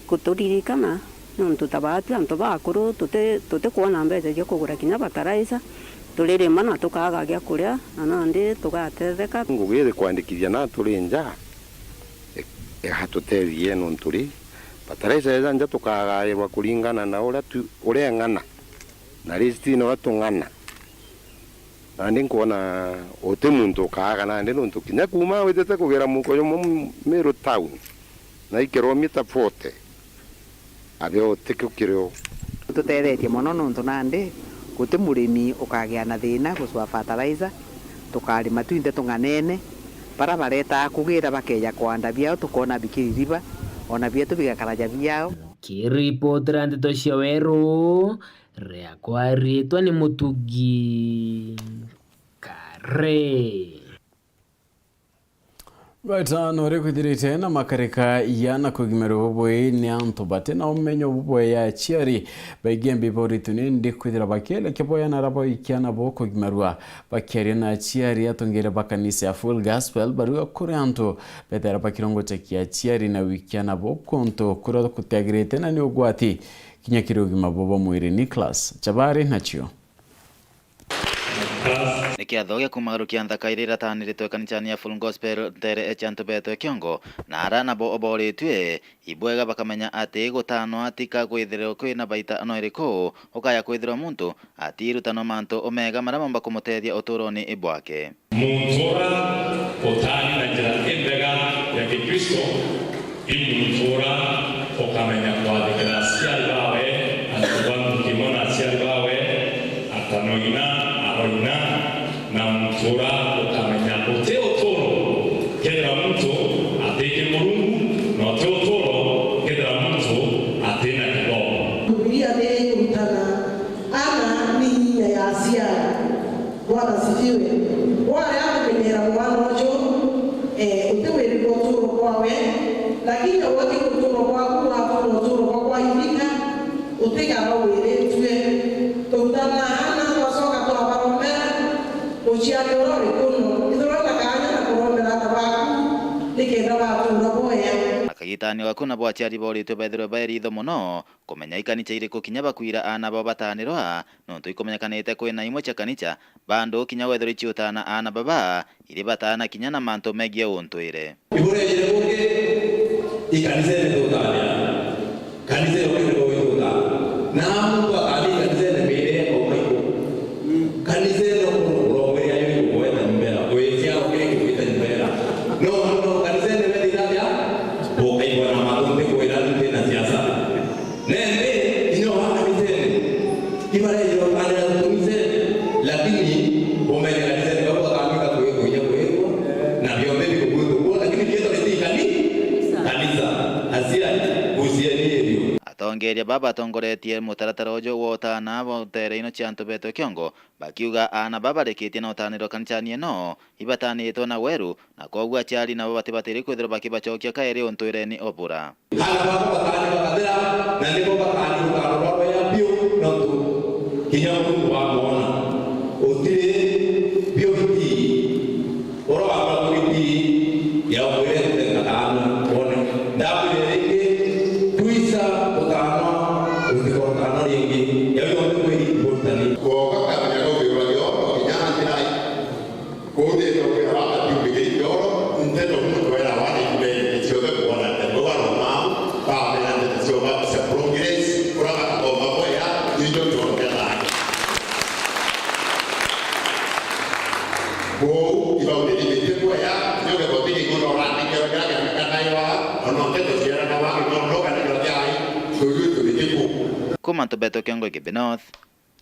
kuturirikana, nontu ta baatu antu bakuru tuti-, tutikwona mbeca cia kugura kinya fertilizer, turirima na tukaga gia kuria, na nandi tugatetheka. Ngugi iri kwandikithia na turi nja, i-, igatutethia nontu ri, fertilizer ija nja tukagairwa kuringana na uria tu-, ureng'ana, na list ino uria tung'ana. Nandi nkwona uti muntu ukaaga nandi, nontu kinya kuuma witite kugera muko jumwe Meru town, na i kilomita forty, abe utikio kirio. Tutethetie mono nontu nandi guti murimi ukagia na thina gucua fertilizer, tukarima twinthe tung'anene, bara baretaa kugira bakeja kwanda biao, tukoona bikiririba, ona bietu bigakara ja biao. Kiripotera ndeto cia Weru, riakwa riitwa ni Mutugi Kare. Right, ah, no rikwithirite na makarika ya na kugimerwa bubui ni antu bati na umenyo bubui ya aciari. Baingi mbi boritwe ni ndi kwithira bakielekia boya na rabo ikiana bo kugimerwa. Bakiaria na aciari, atongeria ba kanisa ya Full Gospel bariuga kuri antu bethera bakirongotekia aciari na wikiana bo kuntu kuria kutiagirite na ni ugwati kinya kiri ugima bwao bwa mwiri. Nicholas Chabari nacio. Ni kiatho gia kumagarukia nthaka iria irataniritwe kanicani ya Full Gospel ntere cia antu betwe kiongo, na ara nabo boritwe ibwega bakamenya ati gutanwa tika kwithirwa kwina baita no iriku, ukaya kwithirwa muntu atirutanwa mantu mega maria maumba kumutethia uturoni bwake. Muntu ura utani na njira imbega ya Gikristo, i muntu ura ukamenya kwathikira aciari bawe, antu ba ntuki imwe na aciari bawe, atanoina, aroina, na muntu ura ukamenya uti uturo kethira muntu ati ki Murungu, na uti uturo kethira muntu ati na kithomo. Bibilia ni ikurutana, ana ni inya ya aciari. Bwana asifiwe. Wari akumenyera mwana uju, eh, uti wirirwe uturo bwawe, lakini uti uturo bwaku, watura uturo bwa kwa ithika, utigara wiritue. Turutana ana, twacoka twabarombera, muciari uria uri kuno, ithirwa na kaanya na kurombera ata baku, nikenda batura bwega. Na kagitani gaku nabo aciari boritwe bethirwe baeritho mono, kumenya i kanica iriku kinya bakwira aana bao bataanirwa, nontu ikumenya kana ite kwina imwe cia kanica, bandu kinya wethirwa iciutana aana baba, iri bataana kinya na mantu megie untwire. Ibura ijire bungi, ikanisa ithutania. Kanisa iyo kiri bo ithutania. Na muntu akani kanisa ene mire ya kauma iku. Kanisa ene Atongeria baba batongoretie mutaratara uju wa utaana ba uteere ino cia antu beetwe kiongo, bakiuga aana baba barikitie na utaanirwa kanicani ino ibatanitwe na weru, na kwoguo aciari nabo batibatiri kwithirwa bakibacokia kairi untu ireni obura. Aana baba bataani bakathira, na nibo bataani rutaano rwa rwea biu, nontu kinya Murungu wamoona. Utiri bio bitii. Ura wambaga giti ya umwire nte gatano wone. Ndamwire ringi, twisa gatano, utiko gatano ringi. Yau yonthe kwiri ibutani. Kwoka kamenya kau kiuga Jehova kinya antirai. Kuthitwa kwira baba tiumbigiri kioro, nteto muntu era wana ikubeni ciothe kuona nteto baromau, bamena nteto cio baba cia progress, ura bakathoma bwea, nijo kionke thani. Kwou, ibauriri bitikweya, nyoke gutiri iguru urandikirwa kiria kiandikanairwa, ona nteto cieranawa, iguru ukandikirwa kiai, tuju tubitiku. Kuma Ntubeto Kiongo Igembe North,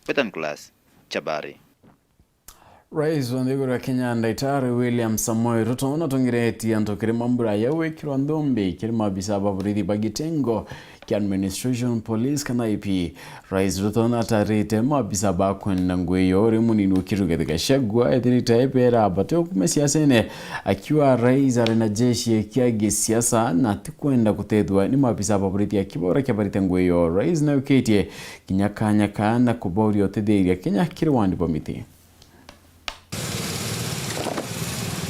Betan Class, Chabari. Rais wa nthiguru ya Kenya, Daktari William Samoei Ruto, natongeretie antu kiri mambura ya gwikirwa nthumbi kiri maabisa ba borithi ba gitengo kia Administration Police kana I P. Rais Ruto natarite maabisa ba kwenda ngugi yo uri munini wa Rigathi Gachagua ethirite aibera batwe kuma siasene, akiuga rais ari na jeshi kia gisiasa na atikwenda gutethua ni maabisa ba borithi, akiborekia barite ngugi yo. Rais naukitie kinya kanya kaa na kuboria utetheria Kenya kiri wandi bwa miti.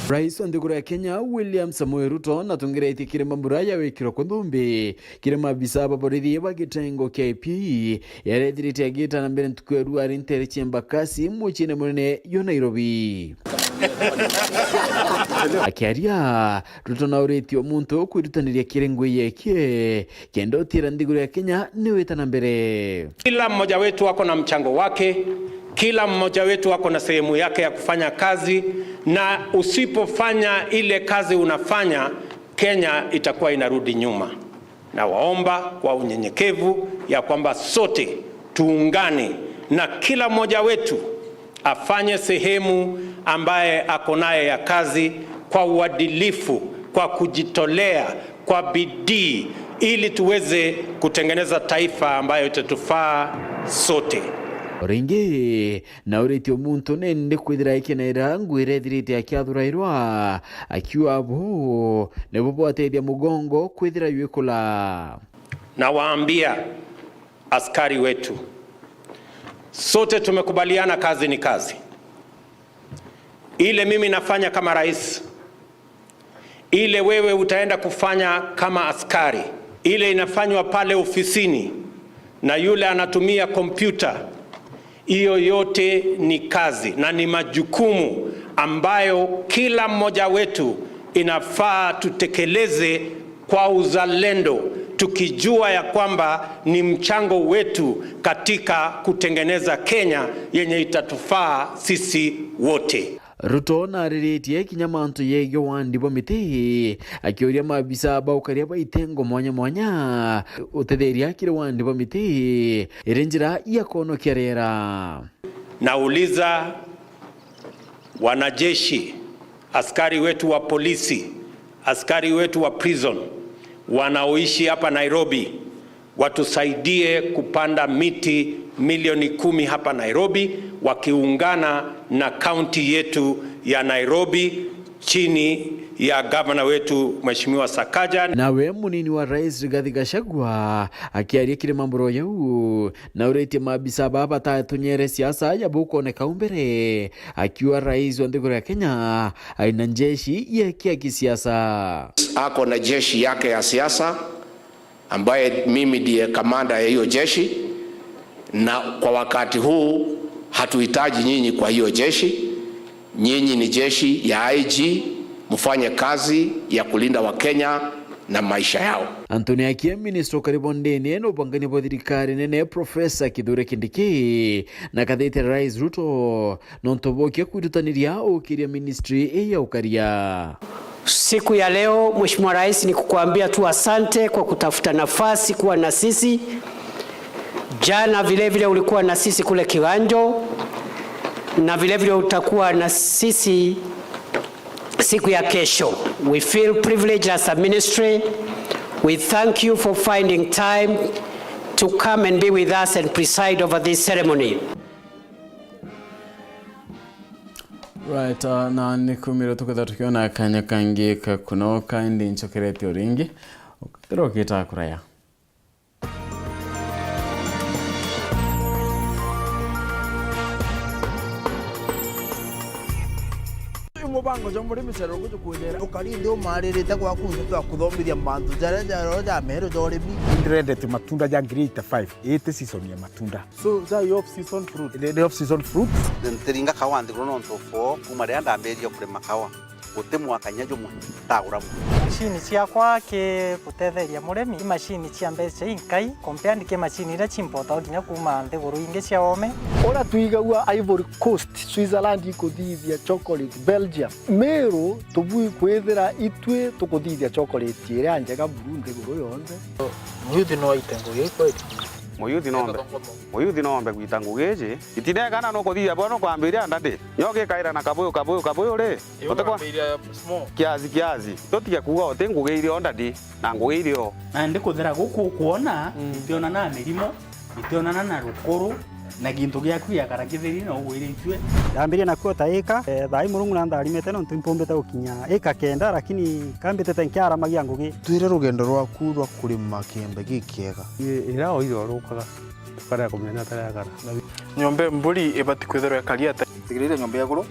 Rais wa nthiguru ya Kenya, William Samoei Ruto, natongeretie kiri mambura ya gwikirwa kwa nthumbi kiri maabisa ba borithi ba gitengo kia I P, yaria ethirite agiita na mbere ntuku ya rua ari nteere cia Embakasi, muciine munene jwa Nairobi. Akiaria, Ruto nauritie o muntu kwirutaniria kiri ngugi yekie, kenda utiira nthiguru ya Kenya ni wita na mbere. Kila mmoja wetu ako na mchango wake, kila mmoja wetu ako na sehemu yake ya kufanya kazi, na usipofanya ile kazi unafanya, Kenya itakuwa inarudi nyuma. Nawaomba kwa unyenyekevu ya kwamba sote tuungane na kila mmoja wetu afanye sehemu ambaye ako naye ya kazi kwa uadilifu, kwa kujitolea, kwa bidii, ili tuweze kutengeneza taifa ambayo itatufaa sote. Ringi, nauritie o muntu nindi kwithira ikenera ngugi iria ethirite akiathurairwa, akiuga bu nibu bwatethia mugongo kwithira jwikula. Nawaambia askari wetu, sote tumekubaliana kazi ni kazi. Ile mimi nafanya kama rais, ile wewe utaenda kufanya kama askari, ile inafanywa pale ofisini na yule anatumia kompyuta, hiyo yote ni kazi na ni majukumu ambayo kila mmoja wetu inafaa tutekeleze kwa uzalendo, tukijua ya kwamba ni mchango wetu katika kutengeneza Kenya yenye itatufaa sisi wote. Ruto naariritie kinya mantu yegie wandi bwa miti, akiuria maabisa ba ukaria ba itengo mwanya mwanya utetheria kiri wandi bwa miti iri njira ya kwonokia riera. Nauliza wanajeshi, askari wetu wa polisi, askari wetu wa prison wanaoishi hapa Nairobi, watusaidie kupanda miti milioni kumi hapa Nairobi, wakiungana na kaunti yetu ya Nairobi chini ya gavana wetu Mheshimiwa Sakaja. Nawe munini wa rais Rigathi Gachagua akiaria kiri mambura jau, nauritie maabisa baa batatunyere siasa ya bukwoneka u mbere, akiuga rais wa nthiguru ya Kenya aina njeshi ya kia kisiasa. Ako na jeshi yake ya siasa, ambaye mimi ndiye kamanda ya hiyo jeshi, na kwa wakati huu hatuhitaji nyinyi kwa hiyo jeshi. Nyinyi ni jeshi ya I G, mfanye kazi ya kulinda Wakenya na maisha yao. Anthony Akie, minister ukari bondene na ubangania bwa thirikari nene, Professor Kithure Kindiki, na kathite Rais Ruto nontu bokia kwirutaniria ukiria ministry ii ya ukaria. Siku ya leo, Mheshimiwa Rais, ni kukuambia tu asante kwa kutafuta nafasi kuwa na sisi. Jana vile vile ulikuwa na sisi kule Kiganjo, na vile vile utakuwa na sisi siku ya kesho. We feel privileged as a ministry. We thank you for finding time to come and be with us and preside over this ceremony. Right, uh, na ni kumira tuketha tukiona kanya kangi ka kunoka, indi ncokerete o ringi, ukethirwa ukita kuraya. Uyu mubango jwa murimi cerero guju kwithira ukari ndi umaririte gwaku nthi twa kuthomithia mantu jaria jaro ja meru ja urimi. Ndĩrendete matunda ja ngiri eighty-five, ĩtĩ season ya matunda. So, ja i off season fruit? Nĩ, nĩ off season fruit. Ntiringa kawa nthiguru nontu for kuma riria ndambiririe kurima kawa. Guti mwaka kinya jumwe ntagura mwe. Macini ciakwa ki gutetheria murimi, i macini cia mbeca inkai compared ki macini iria ciimpotagwa kinya kuuma nthiguru ingi cia oome. Uria twigagua Ivory Coast, Switzerland ikuthithia chocolate, Belgium, Meru tubui kwithira itwi tukuthithia chocolate iria njega buru nthiguru yonthe. Muyuthi no aite ngugi ii kweli? Muyuthi no ombe, muyuthi no ombe gwita ngugi iji. Itinegana nukuthithia bwona ukwambiria ndadi. Nyo gikaira na kabuyu, kabuyu, kabuyu ri? Utikwa? Kiasi, kiasi. Tutige kuuga uti ngugi irio ndadi, na ngugi irio. Na ndikuthera guku ukwona, mm, itionana na mirimo, itionana na rukuru, na gintu giaku giakara kitheri na ugwiritue. Ndambirie na kuota ika, eh, thaa ii Murungu na ntharimite nontu impumbite gukinya ika kenda, lakini kambitite nkiaramagia ngugi. Twire rugendo rwaku rwa kurima kiembe gikiega. Ira oire urukaga. Ukarea kumenya ni atarea akara. Nyomba ya mburi ibati kwithirwa ikari ata? Tigiriria nyomba ya iguru,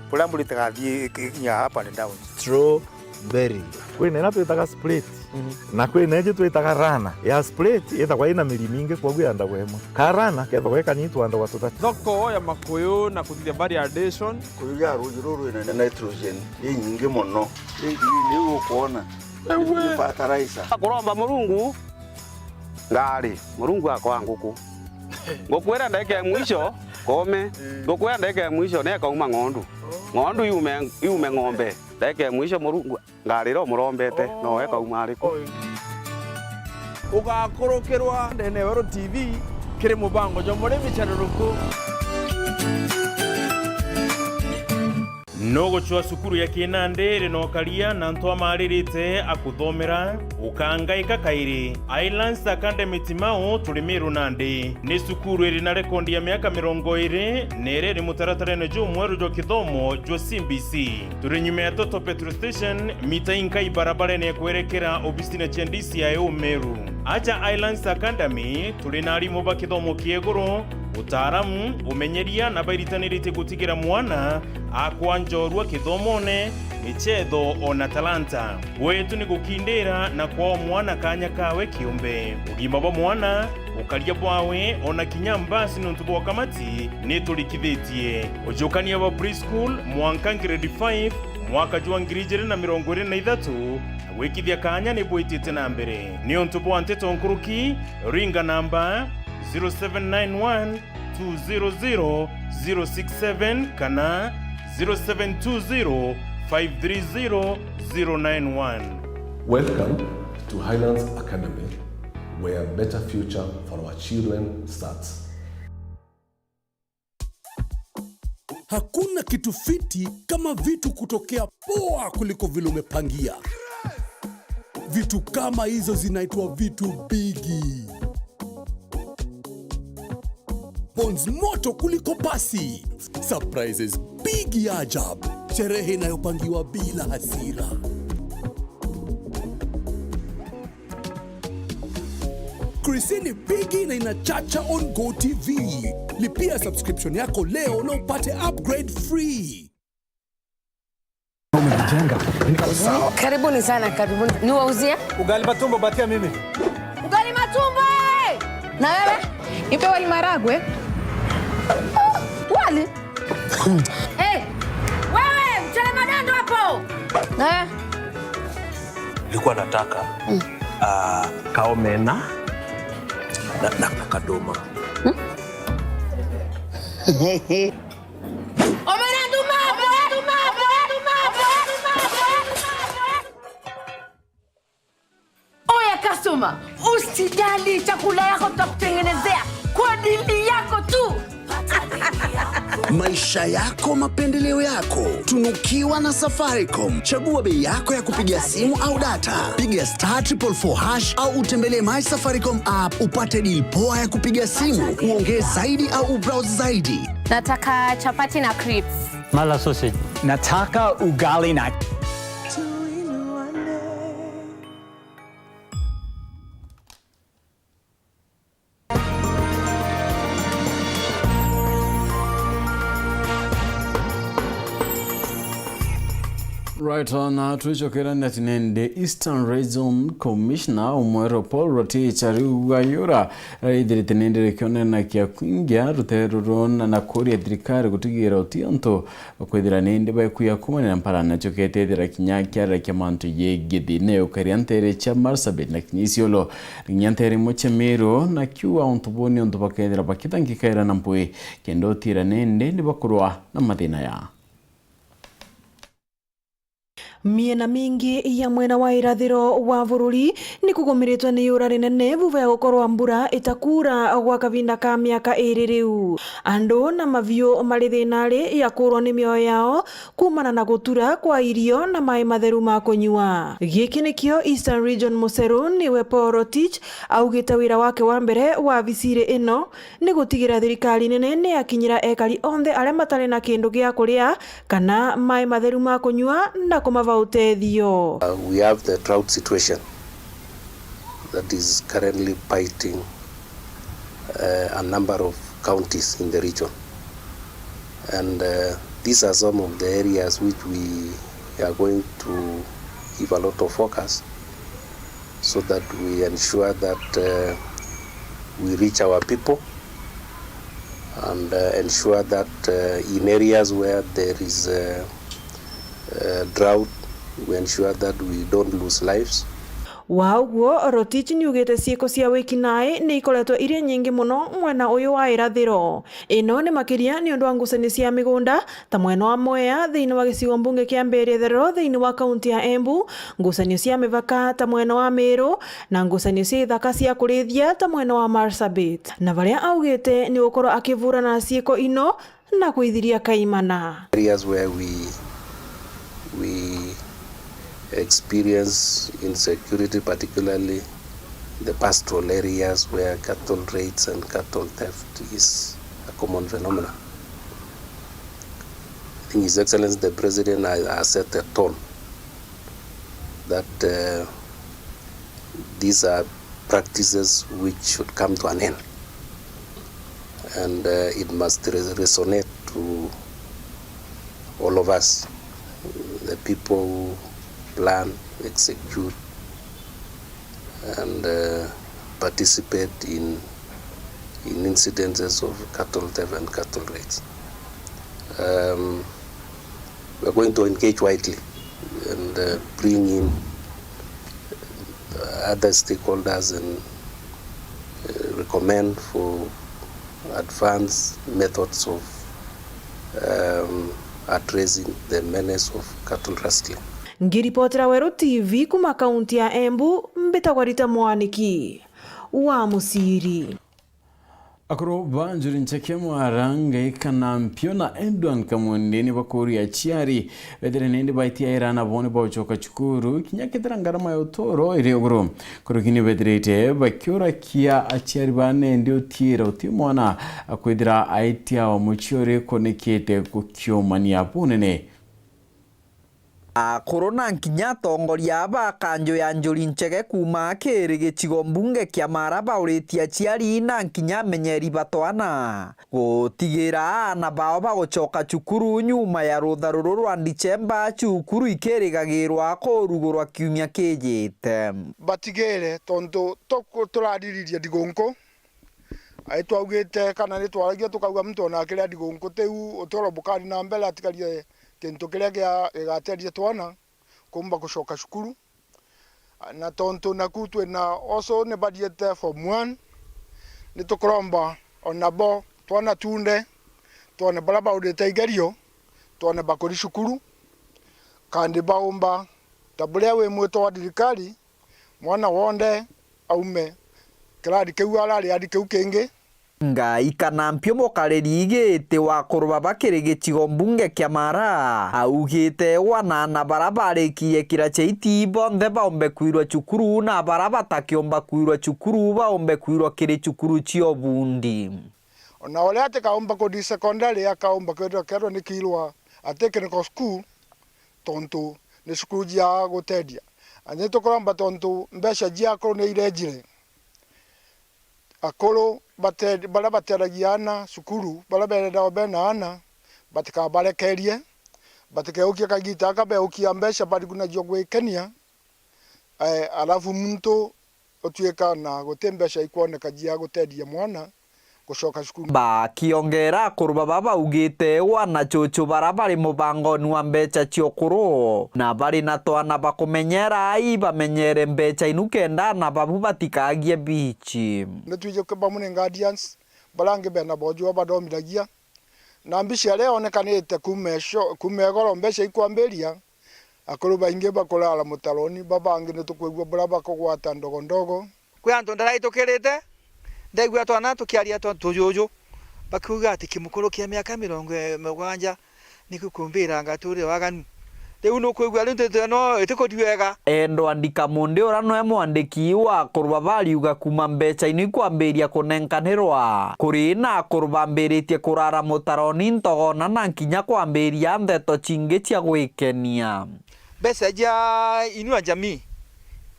kuria mburi itagathii ikinya up and down. Strawberry. Kwina ina twitaga split. Mhm. Na kwina iji twitaga rana. Ya split itagwa ina miri mingi, kwoguo yandagwa imwe. Ka rana kethagwa ikanini twandagwa tutatu. Thoko ya makuyu na kuthithia variation. Kuyu ya ruuji ruru rwina nitrogen inyingi mono. Ii, ii, niu ukwona. Ewe. Ni fertilizer. Kuromba Murungu ngari, Murungu akoa nguku. Nguku iria ndagika ya mwisho, kome. Nguku iria ndagika ya mwisho, ni ikauma ng'ondu. Ng'ondu yume, yume ng'ombe. Ndagika ya mwisho, Murungu, ngari iria umurombete, no ikauma ariku? Ugakurukirwa ndene ya Weru T V, kiri mubango jwa murimi cereruku. Nugucwa cukuru ya Kinandi iri na ukaria na antu amaririte akuthomera, ukangaika kairi. Islands Academy Timau turi Miru Nandi. Ni cukuru iri na rekondi ya miaka mirongo iri na iria iri mutaratarene jumweru jwa kithomo jwa C B C. Turi nyuma ya Total Petrol Station, mita inkai barabarene ya kwerekera obisine cia D C I U Meru. Aja Islands Academy, turi na arimu ba kithomo kia iguru, utaaramu, umenyeria na bairitanirite gutigira mwana akwa njorua kithomone, michetho, ona talanta. Gwetu ni gukindira na kwaa mwana kanya kawe kiumbe. Ugima bwa mwana, ukaria bwawe, ona kinya mbasi niuntu bwa kamati ni turikithitie. Ujukania bwa preschool mwanka grade five, mwaka jwa ngiri ijiri na mirongo iri na ithatu, na gwikithia kanya ni bwitite na mbere. Niuntu bwa nteto nkuruki, ringa namba zero seven nine one two zero zero zero six seven kana zero seven two zero five three zero zero nine one. Welcome to Highlands Academy, where better future for our children starts. Hakuna kitu fiti kama vitu kutokea poa kuliko vile umepangia. Vitu kama hizo zinaitwa vitu bigi. Bonds moto kuliko pasi. Surprises bigi ya ajabu. Sherehe inayopangiwa bila hasira. Krisini bigi na inachacha on Go T V. Lipia subscription yako leo na upate upgrade free. Umejijenga. Sawa. Karibuni sana, karibuni. Niwauzie? Ugali matumbo, batia mimi. Ugali matumbo, eh! Na wewe? Nipe wali maragwe. Wali? Eh, wewe, mchele madando hapo. Eh. Nilikuwa nataka, ah, kaomena na, na, na kadoma. Omena nduma, omena nduma, omena nduma, omena nduma, omena nduma. Oya customer, usijali, chakula yako tutakutengenezea kwa dili yako tu. Maisha yako, mapendeleo yako. Tunukiwa na Safaricom. Chagua bei yako ya kupiga simu au data. Piga star triple four hash au utembelee My Safaricom app upate deal poa ya kupiga simu, uongee zaidi au ubrowse zaidi. Nataka chapati na crips. Mala sausage. Nataka ugali na Right, na twicokera na tinende, Eastern Region Commissioner umwero Paul Rotich ariuga yura raithirite nende rikionena kia kwingia rutere ruru na, na kuria thirikari gutigira uti antu kwithira nindi baikuya kumanira mpara nacio ketethira kinya kiarira kia mantu yegithine ukaria ntere cia Marsabit na kinya Isiolo. Kinya ntere imwe cia Meru, na kiuga untu buu ni untu bakethira bakithangikaira na mpwi, kenda utira nindi ni bakurwa na mathina ya. Miena mingi ya mwena wa irathiro wa bururi ni kugumiritwe ni iura rinene vuva ya gukorwa mbura itakuura gwa kavinda ka miaka iri riu. Andu na maviu mari thinari ya kuurwa ni mioyo yao, kuumana na gutura kwa irio na mai matheru ma kunyua. Giki nikio Eastern Region Museru niwe Paul Rotich augite wira wake wa mbere wa visiri ino ni gutigira thirikari nene ni yakinyira ekari onthe aria matari na kindu gia kuria kana mai matheru ma kunyua na kumava utethio. Uh, we have the drought situation that is currently biting uh, a number of counties in the region. And uh, these are some of the areas which we are going to give a lot of focus so that we ensure that uh, we reach our people and uh, ensure that uh, in areas where there is uh, uh, drought, we ensure that we don't lose lives. Wa uguo, Rotich niugite ciiko cia wiki nai ni ikoretwe iri nyingi mono mwena uyu wa irathiro. Ino ni makiria ni undu wa ngucanio cia migunda, ta mwena wa Mwea thiini wa gicigo mbunge kia Mbeere Itherero thiini wa kaunti ya Embu, ngucanio cia mivaka ta mwena wa Meru, na ngucanio cia ithaka cia kurithia ta mwena wa Marsabit. Na varia augite ni gukorwo akivurana na ciiko ino, na kwithiria kaimana. Areas where we, we experience insecurity, particularly the pastoral areas where cattle raids and cattle theft is a common phenomenon. I think His Excellency the President has, has set a tone that uh, these are practices which should come to an end, and uh, it must res- resonate to all of us, the people who plan, execute, and uh, participate in in incidences of cattle theft and cattle raids. Um, we're going to engage widely and uh, bring in other stakeholders and uh, recommend for advanced methods of um, addressing the menace of cattle rustling. Ngiripotera Weru T V kuma kaunti ya Embu, mbitagwa Rita Mwaniki wa Muciri. Akuru ba Njuri Ncheke Mwaranga, Ika na Mpio na Edward Kamundi ni bakuria aciari bethire nindi baitia era na bo ni bagucoka cukuru, kinya kethira ngarama ya uturo iri iguru. Kuruki ni bethirite bakiurakia aciari ba nindi utiira uti mwana akwithira aitia wa mucii uriku nikite gukiumania bunene. Akuru na nkinya atongoria ba kanju ya Njuri Ncheke kuuma kiri gicigo mbunge kia Mara bauritie aciari na nkinya amenyeri ba twana gutigira aana bao bagucoka cukuru nyuma ya rutha ruru rwa Ndichemba, cukuru ikirigagirwa kurugurwa kiumia kijite. Batigire tontu tuku-, turariririe ndigunku. Ai twaugite kana ni twaragia tukauga muntu ona akiria ndigunku tiu uturo bukari na mbere atigarie kintu kiria gia-, gigateria twana kuumba gucoka cukuru. Na tontu naku twina oso ni bathiete form one, ni tukuromba ona bo twana tunde, twone baria baurite igerio, twone bakuri cukuru, kandi baumba ta buria wi mwito wa thirikari, mwana wonthe aume kirari kiu arari ari kiu kingi, Ngai Kanampio, mukariri giti wa Akuru Baba kiri gicigo mbunge kia Mara, augite wana na bara barikirie kira ciaiti bonthe baumbe kwirwa cukuru, na bara batakiumba kwirwa cukuru baumbe kwirwa kiri cukuru cia ubundi. Ona uria atikaumba kuthi secondary, akaumba kwithirwa kerwa ni kirwa a technical school, tontu ni cukuru cia guteethia. Na ni tukuromba, tontu mbeca cia akuru ni irejire, akuru bate-, baria bateethagia aana cukuru, baria berendawa bena aana, batikabarekerie, batikeukia kagita aka beukia mbeca bariku nacio gwikenia, eh, alafu muntu utuika na guti mbeca ikwoneka cia guteethia mwana gucoka cukuru. Bakiongera, Akuru Baba baugite wana cucu bara bari mubangoni wa mbeca cia ukuru, na bari na twana bakumenyera, ai bamenyere mbeca inu kenda aana babu batikagie bici. Ni twiji bamwe ni guardians, bara angi bena boojua bathomithagia, na mbici iria ionekanite kuuma icio, kuuma igoro mbeca ikwambiria, akuru baingi bakurara mutaroni, babangi ni tukwigua bura bakugwata ndogo ndogo. Kwi antu ndarahitukirite, ndaigua twana tukiaria twa tujuju, bakiuga ati kimukuru kia miaka mirongo mugwanja nikio kumbira ngaturire waganu. Riu nukwigua riu nteto ino itikuthi wega. Endwa Ndikamundi, uria nwe mwandiki wa Akuru Baba, ariuga kuuma mbeca inu ikwambiria kunenkanirwa, kuri na akuru bambiritie kurara mutaroni ntogona na nkinya kwambiria ndeto cingi cia gwikenia. Mbeca cia Inua Jamii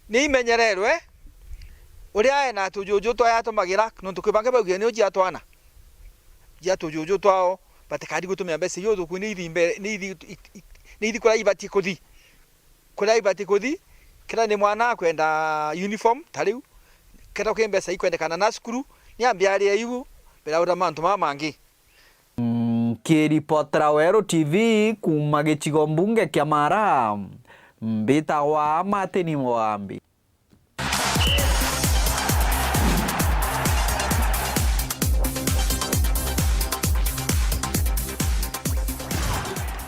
ni imenyererwe, uria ena tujuju twao atumagira, nontu kwi bangi baugia nio cia twana, cia tujuju twao, batikari gutumira mbeca iu uthuku, ni ithi mbe-, ni ithi, i-, i-, ni ithi kuria ibati kuthi. Kuria ibati kuthi, kethira ni mwana akwenda uniform, ta riu, kethira kwi mbeca ikwendekana na cukuru, ni ambiarie iu, mbere ya uria mantu mama mangi. Nkiripotera Weru T V kuuma gicigo mbunge kia Mara, mbitagwa Martin Mugambi.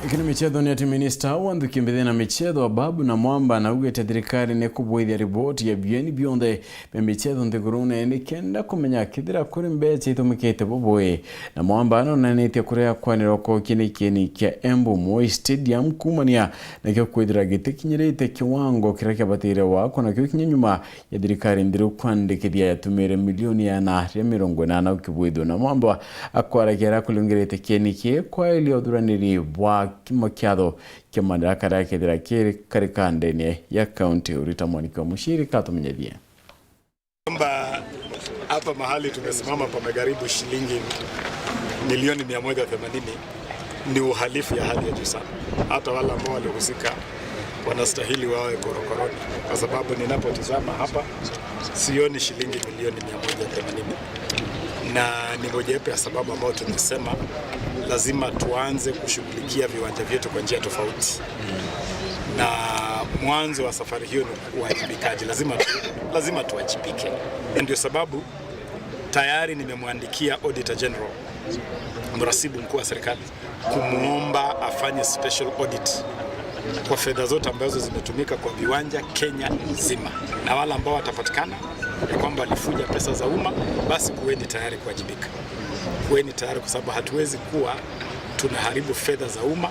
Iki ni michetho ni ati minista wa nthuki mbithi na michetho Ababu Namwamba naugite thirikari ni kubwithia riboti ya bieni bionthe bia michetho nthigurune nikenda kumenya kethira kuri mbeca itumikite bubui. Namwamba anonanitie kuria kwanirwa kwa ukinikini kia Embu Moi Stadium kuumania nakio kwithira gitikinyirite kiwango kiria kiabatire wakwa, nakio kinya nyuma ya thirikari nthiru kwandikithia yatumire milioni igana ria mirongo inana ukibwithua. Namwamba akwaragia aria kulungirite kieni kii kwaelia uthuraniri bwa makiatho kia madaraka aria kethira kiri karikandene ya kaunti. Urita Mwaniki wa Muciri katumenyethie. Kwamba hapa mahali tumesimama pamegharibu shilingi milioni mia moja themanini ni uhalifu ya hali ya juu sana. Hata wale ambao walihusika wanastahili wawe korokoroni, kwa sababu ninapotizama hapa sioni shilingi milioni mia moja themanini, na ni mojawapo ya sababu ambayo tumesema lazima tuanze kushughulikia viwanja vyetu kwa njia tofauti, na mwanzo wa safari hiyo ni uwajibikaji. Lazima tu, lazima tuwajibike. Ndio sababu tayari nimemwandikia Auditor General, mrasibu mkuu wa serikali, kumwomba afanye special audit kwa fedha zote ambazo zimetumika kwa viwanja Kenya nzima, na wale ambao watapatikana ya kwamba walifuja pesa za umma, basi kuweni tayari kuwajibika. Kuweni tayari, kwa sababu hatuwezi kuwa tunaharibu fedha za umma,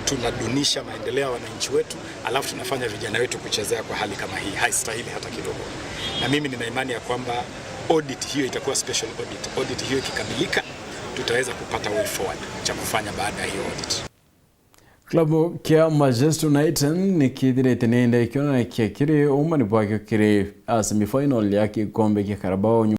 tunadunisha maendeleo ya wananchi wetu, alafu tunafanya vijana wetu kuchezea kwa hali kama hii. Haistahili hata kidogo. Na mimi nina imani ya kwamba audit hiyo itakuwa special audit. Audit hiyo ikikamilika, tutaweza kupata way forward cha kufanya baada ya hiyo audit. Klabu kia Manchester United nikithirite nienda ikionanakia kiri umani bwakio kiri a semifinal ya gikombe gia Carabao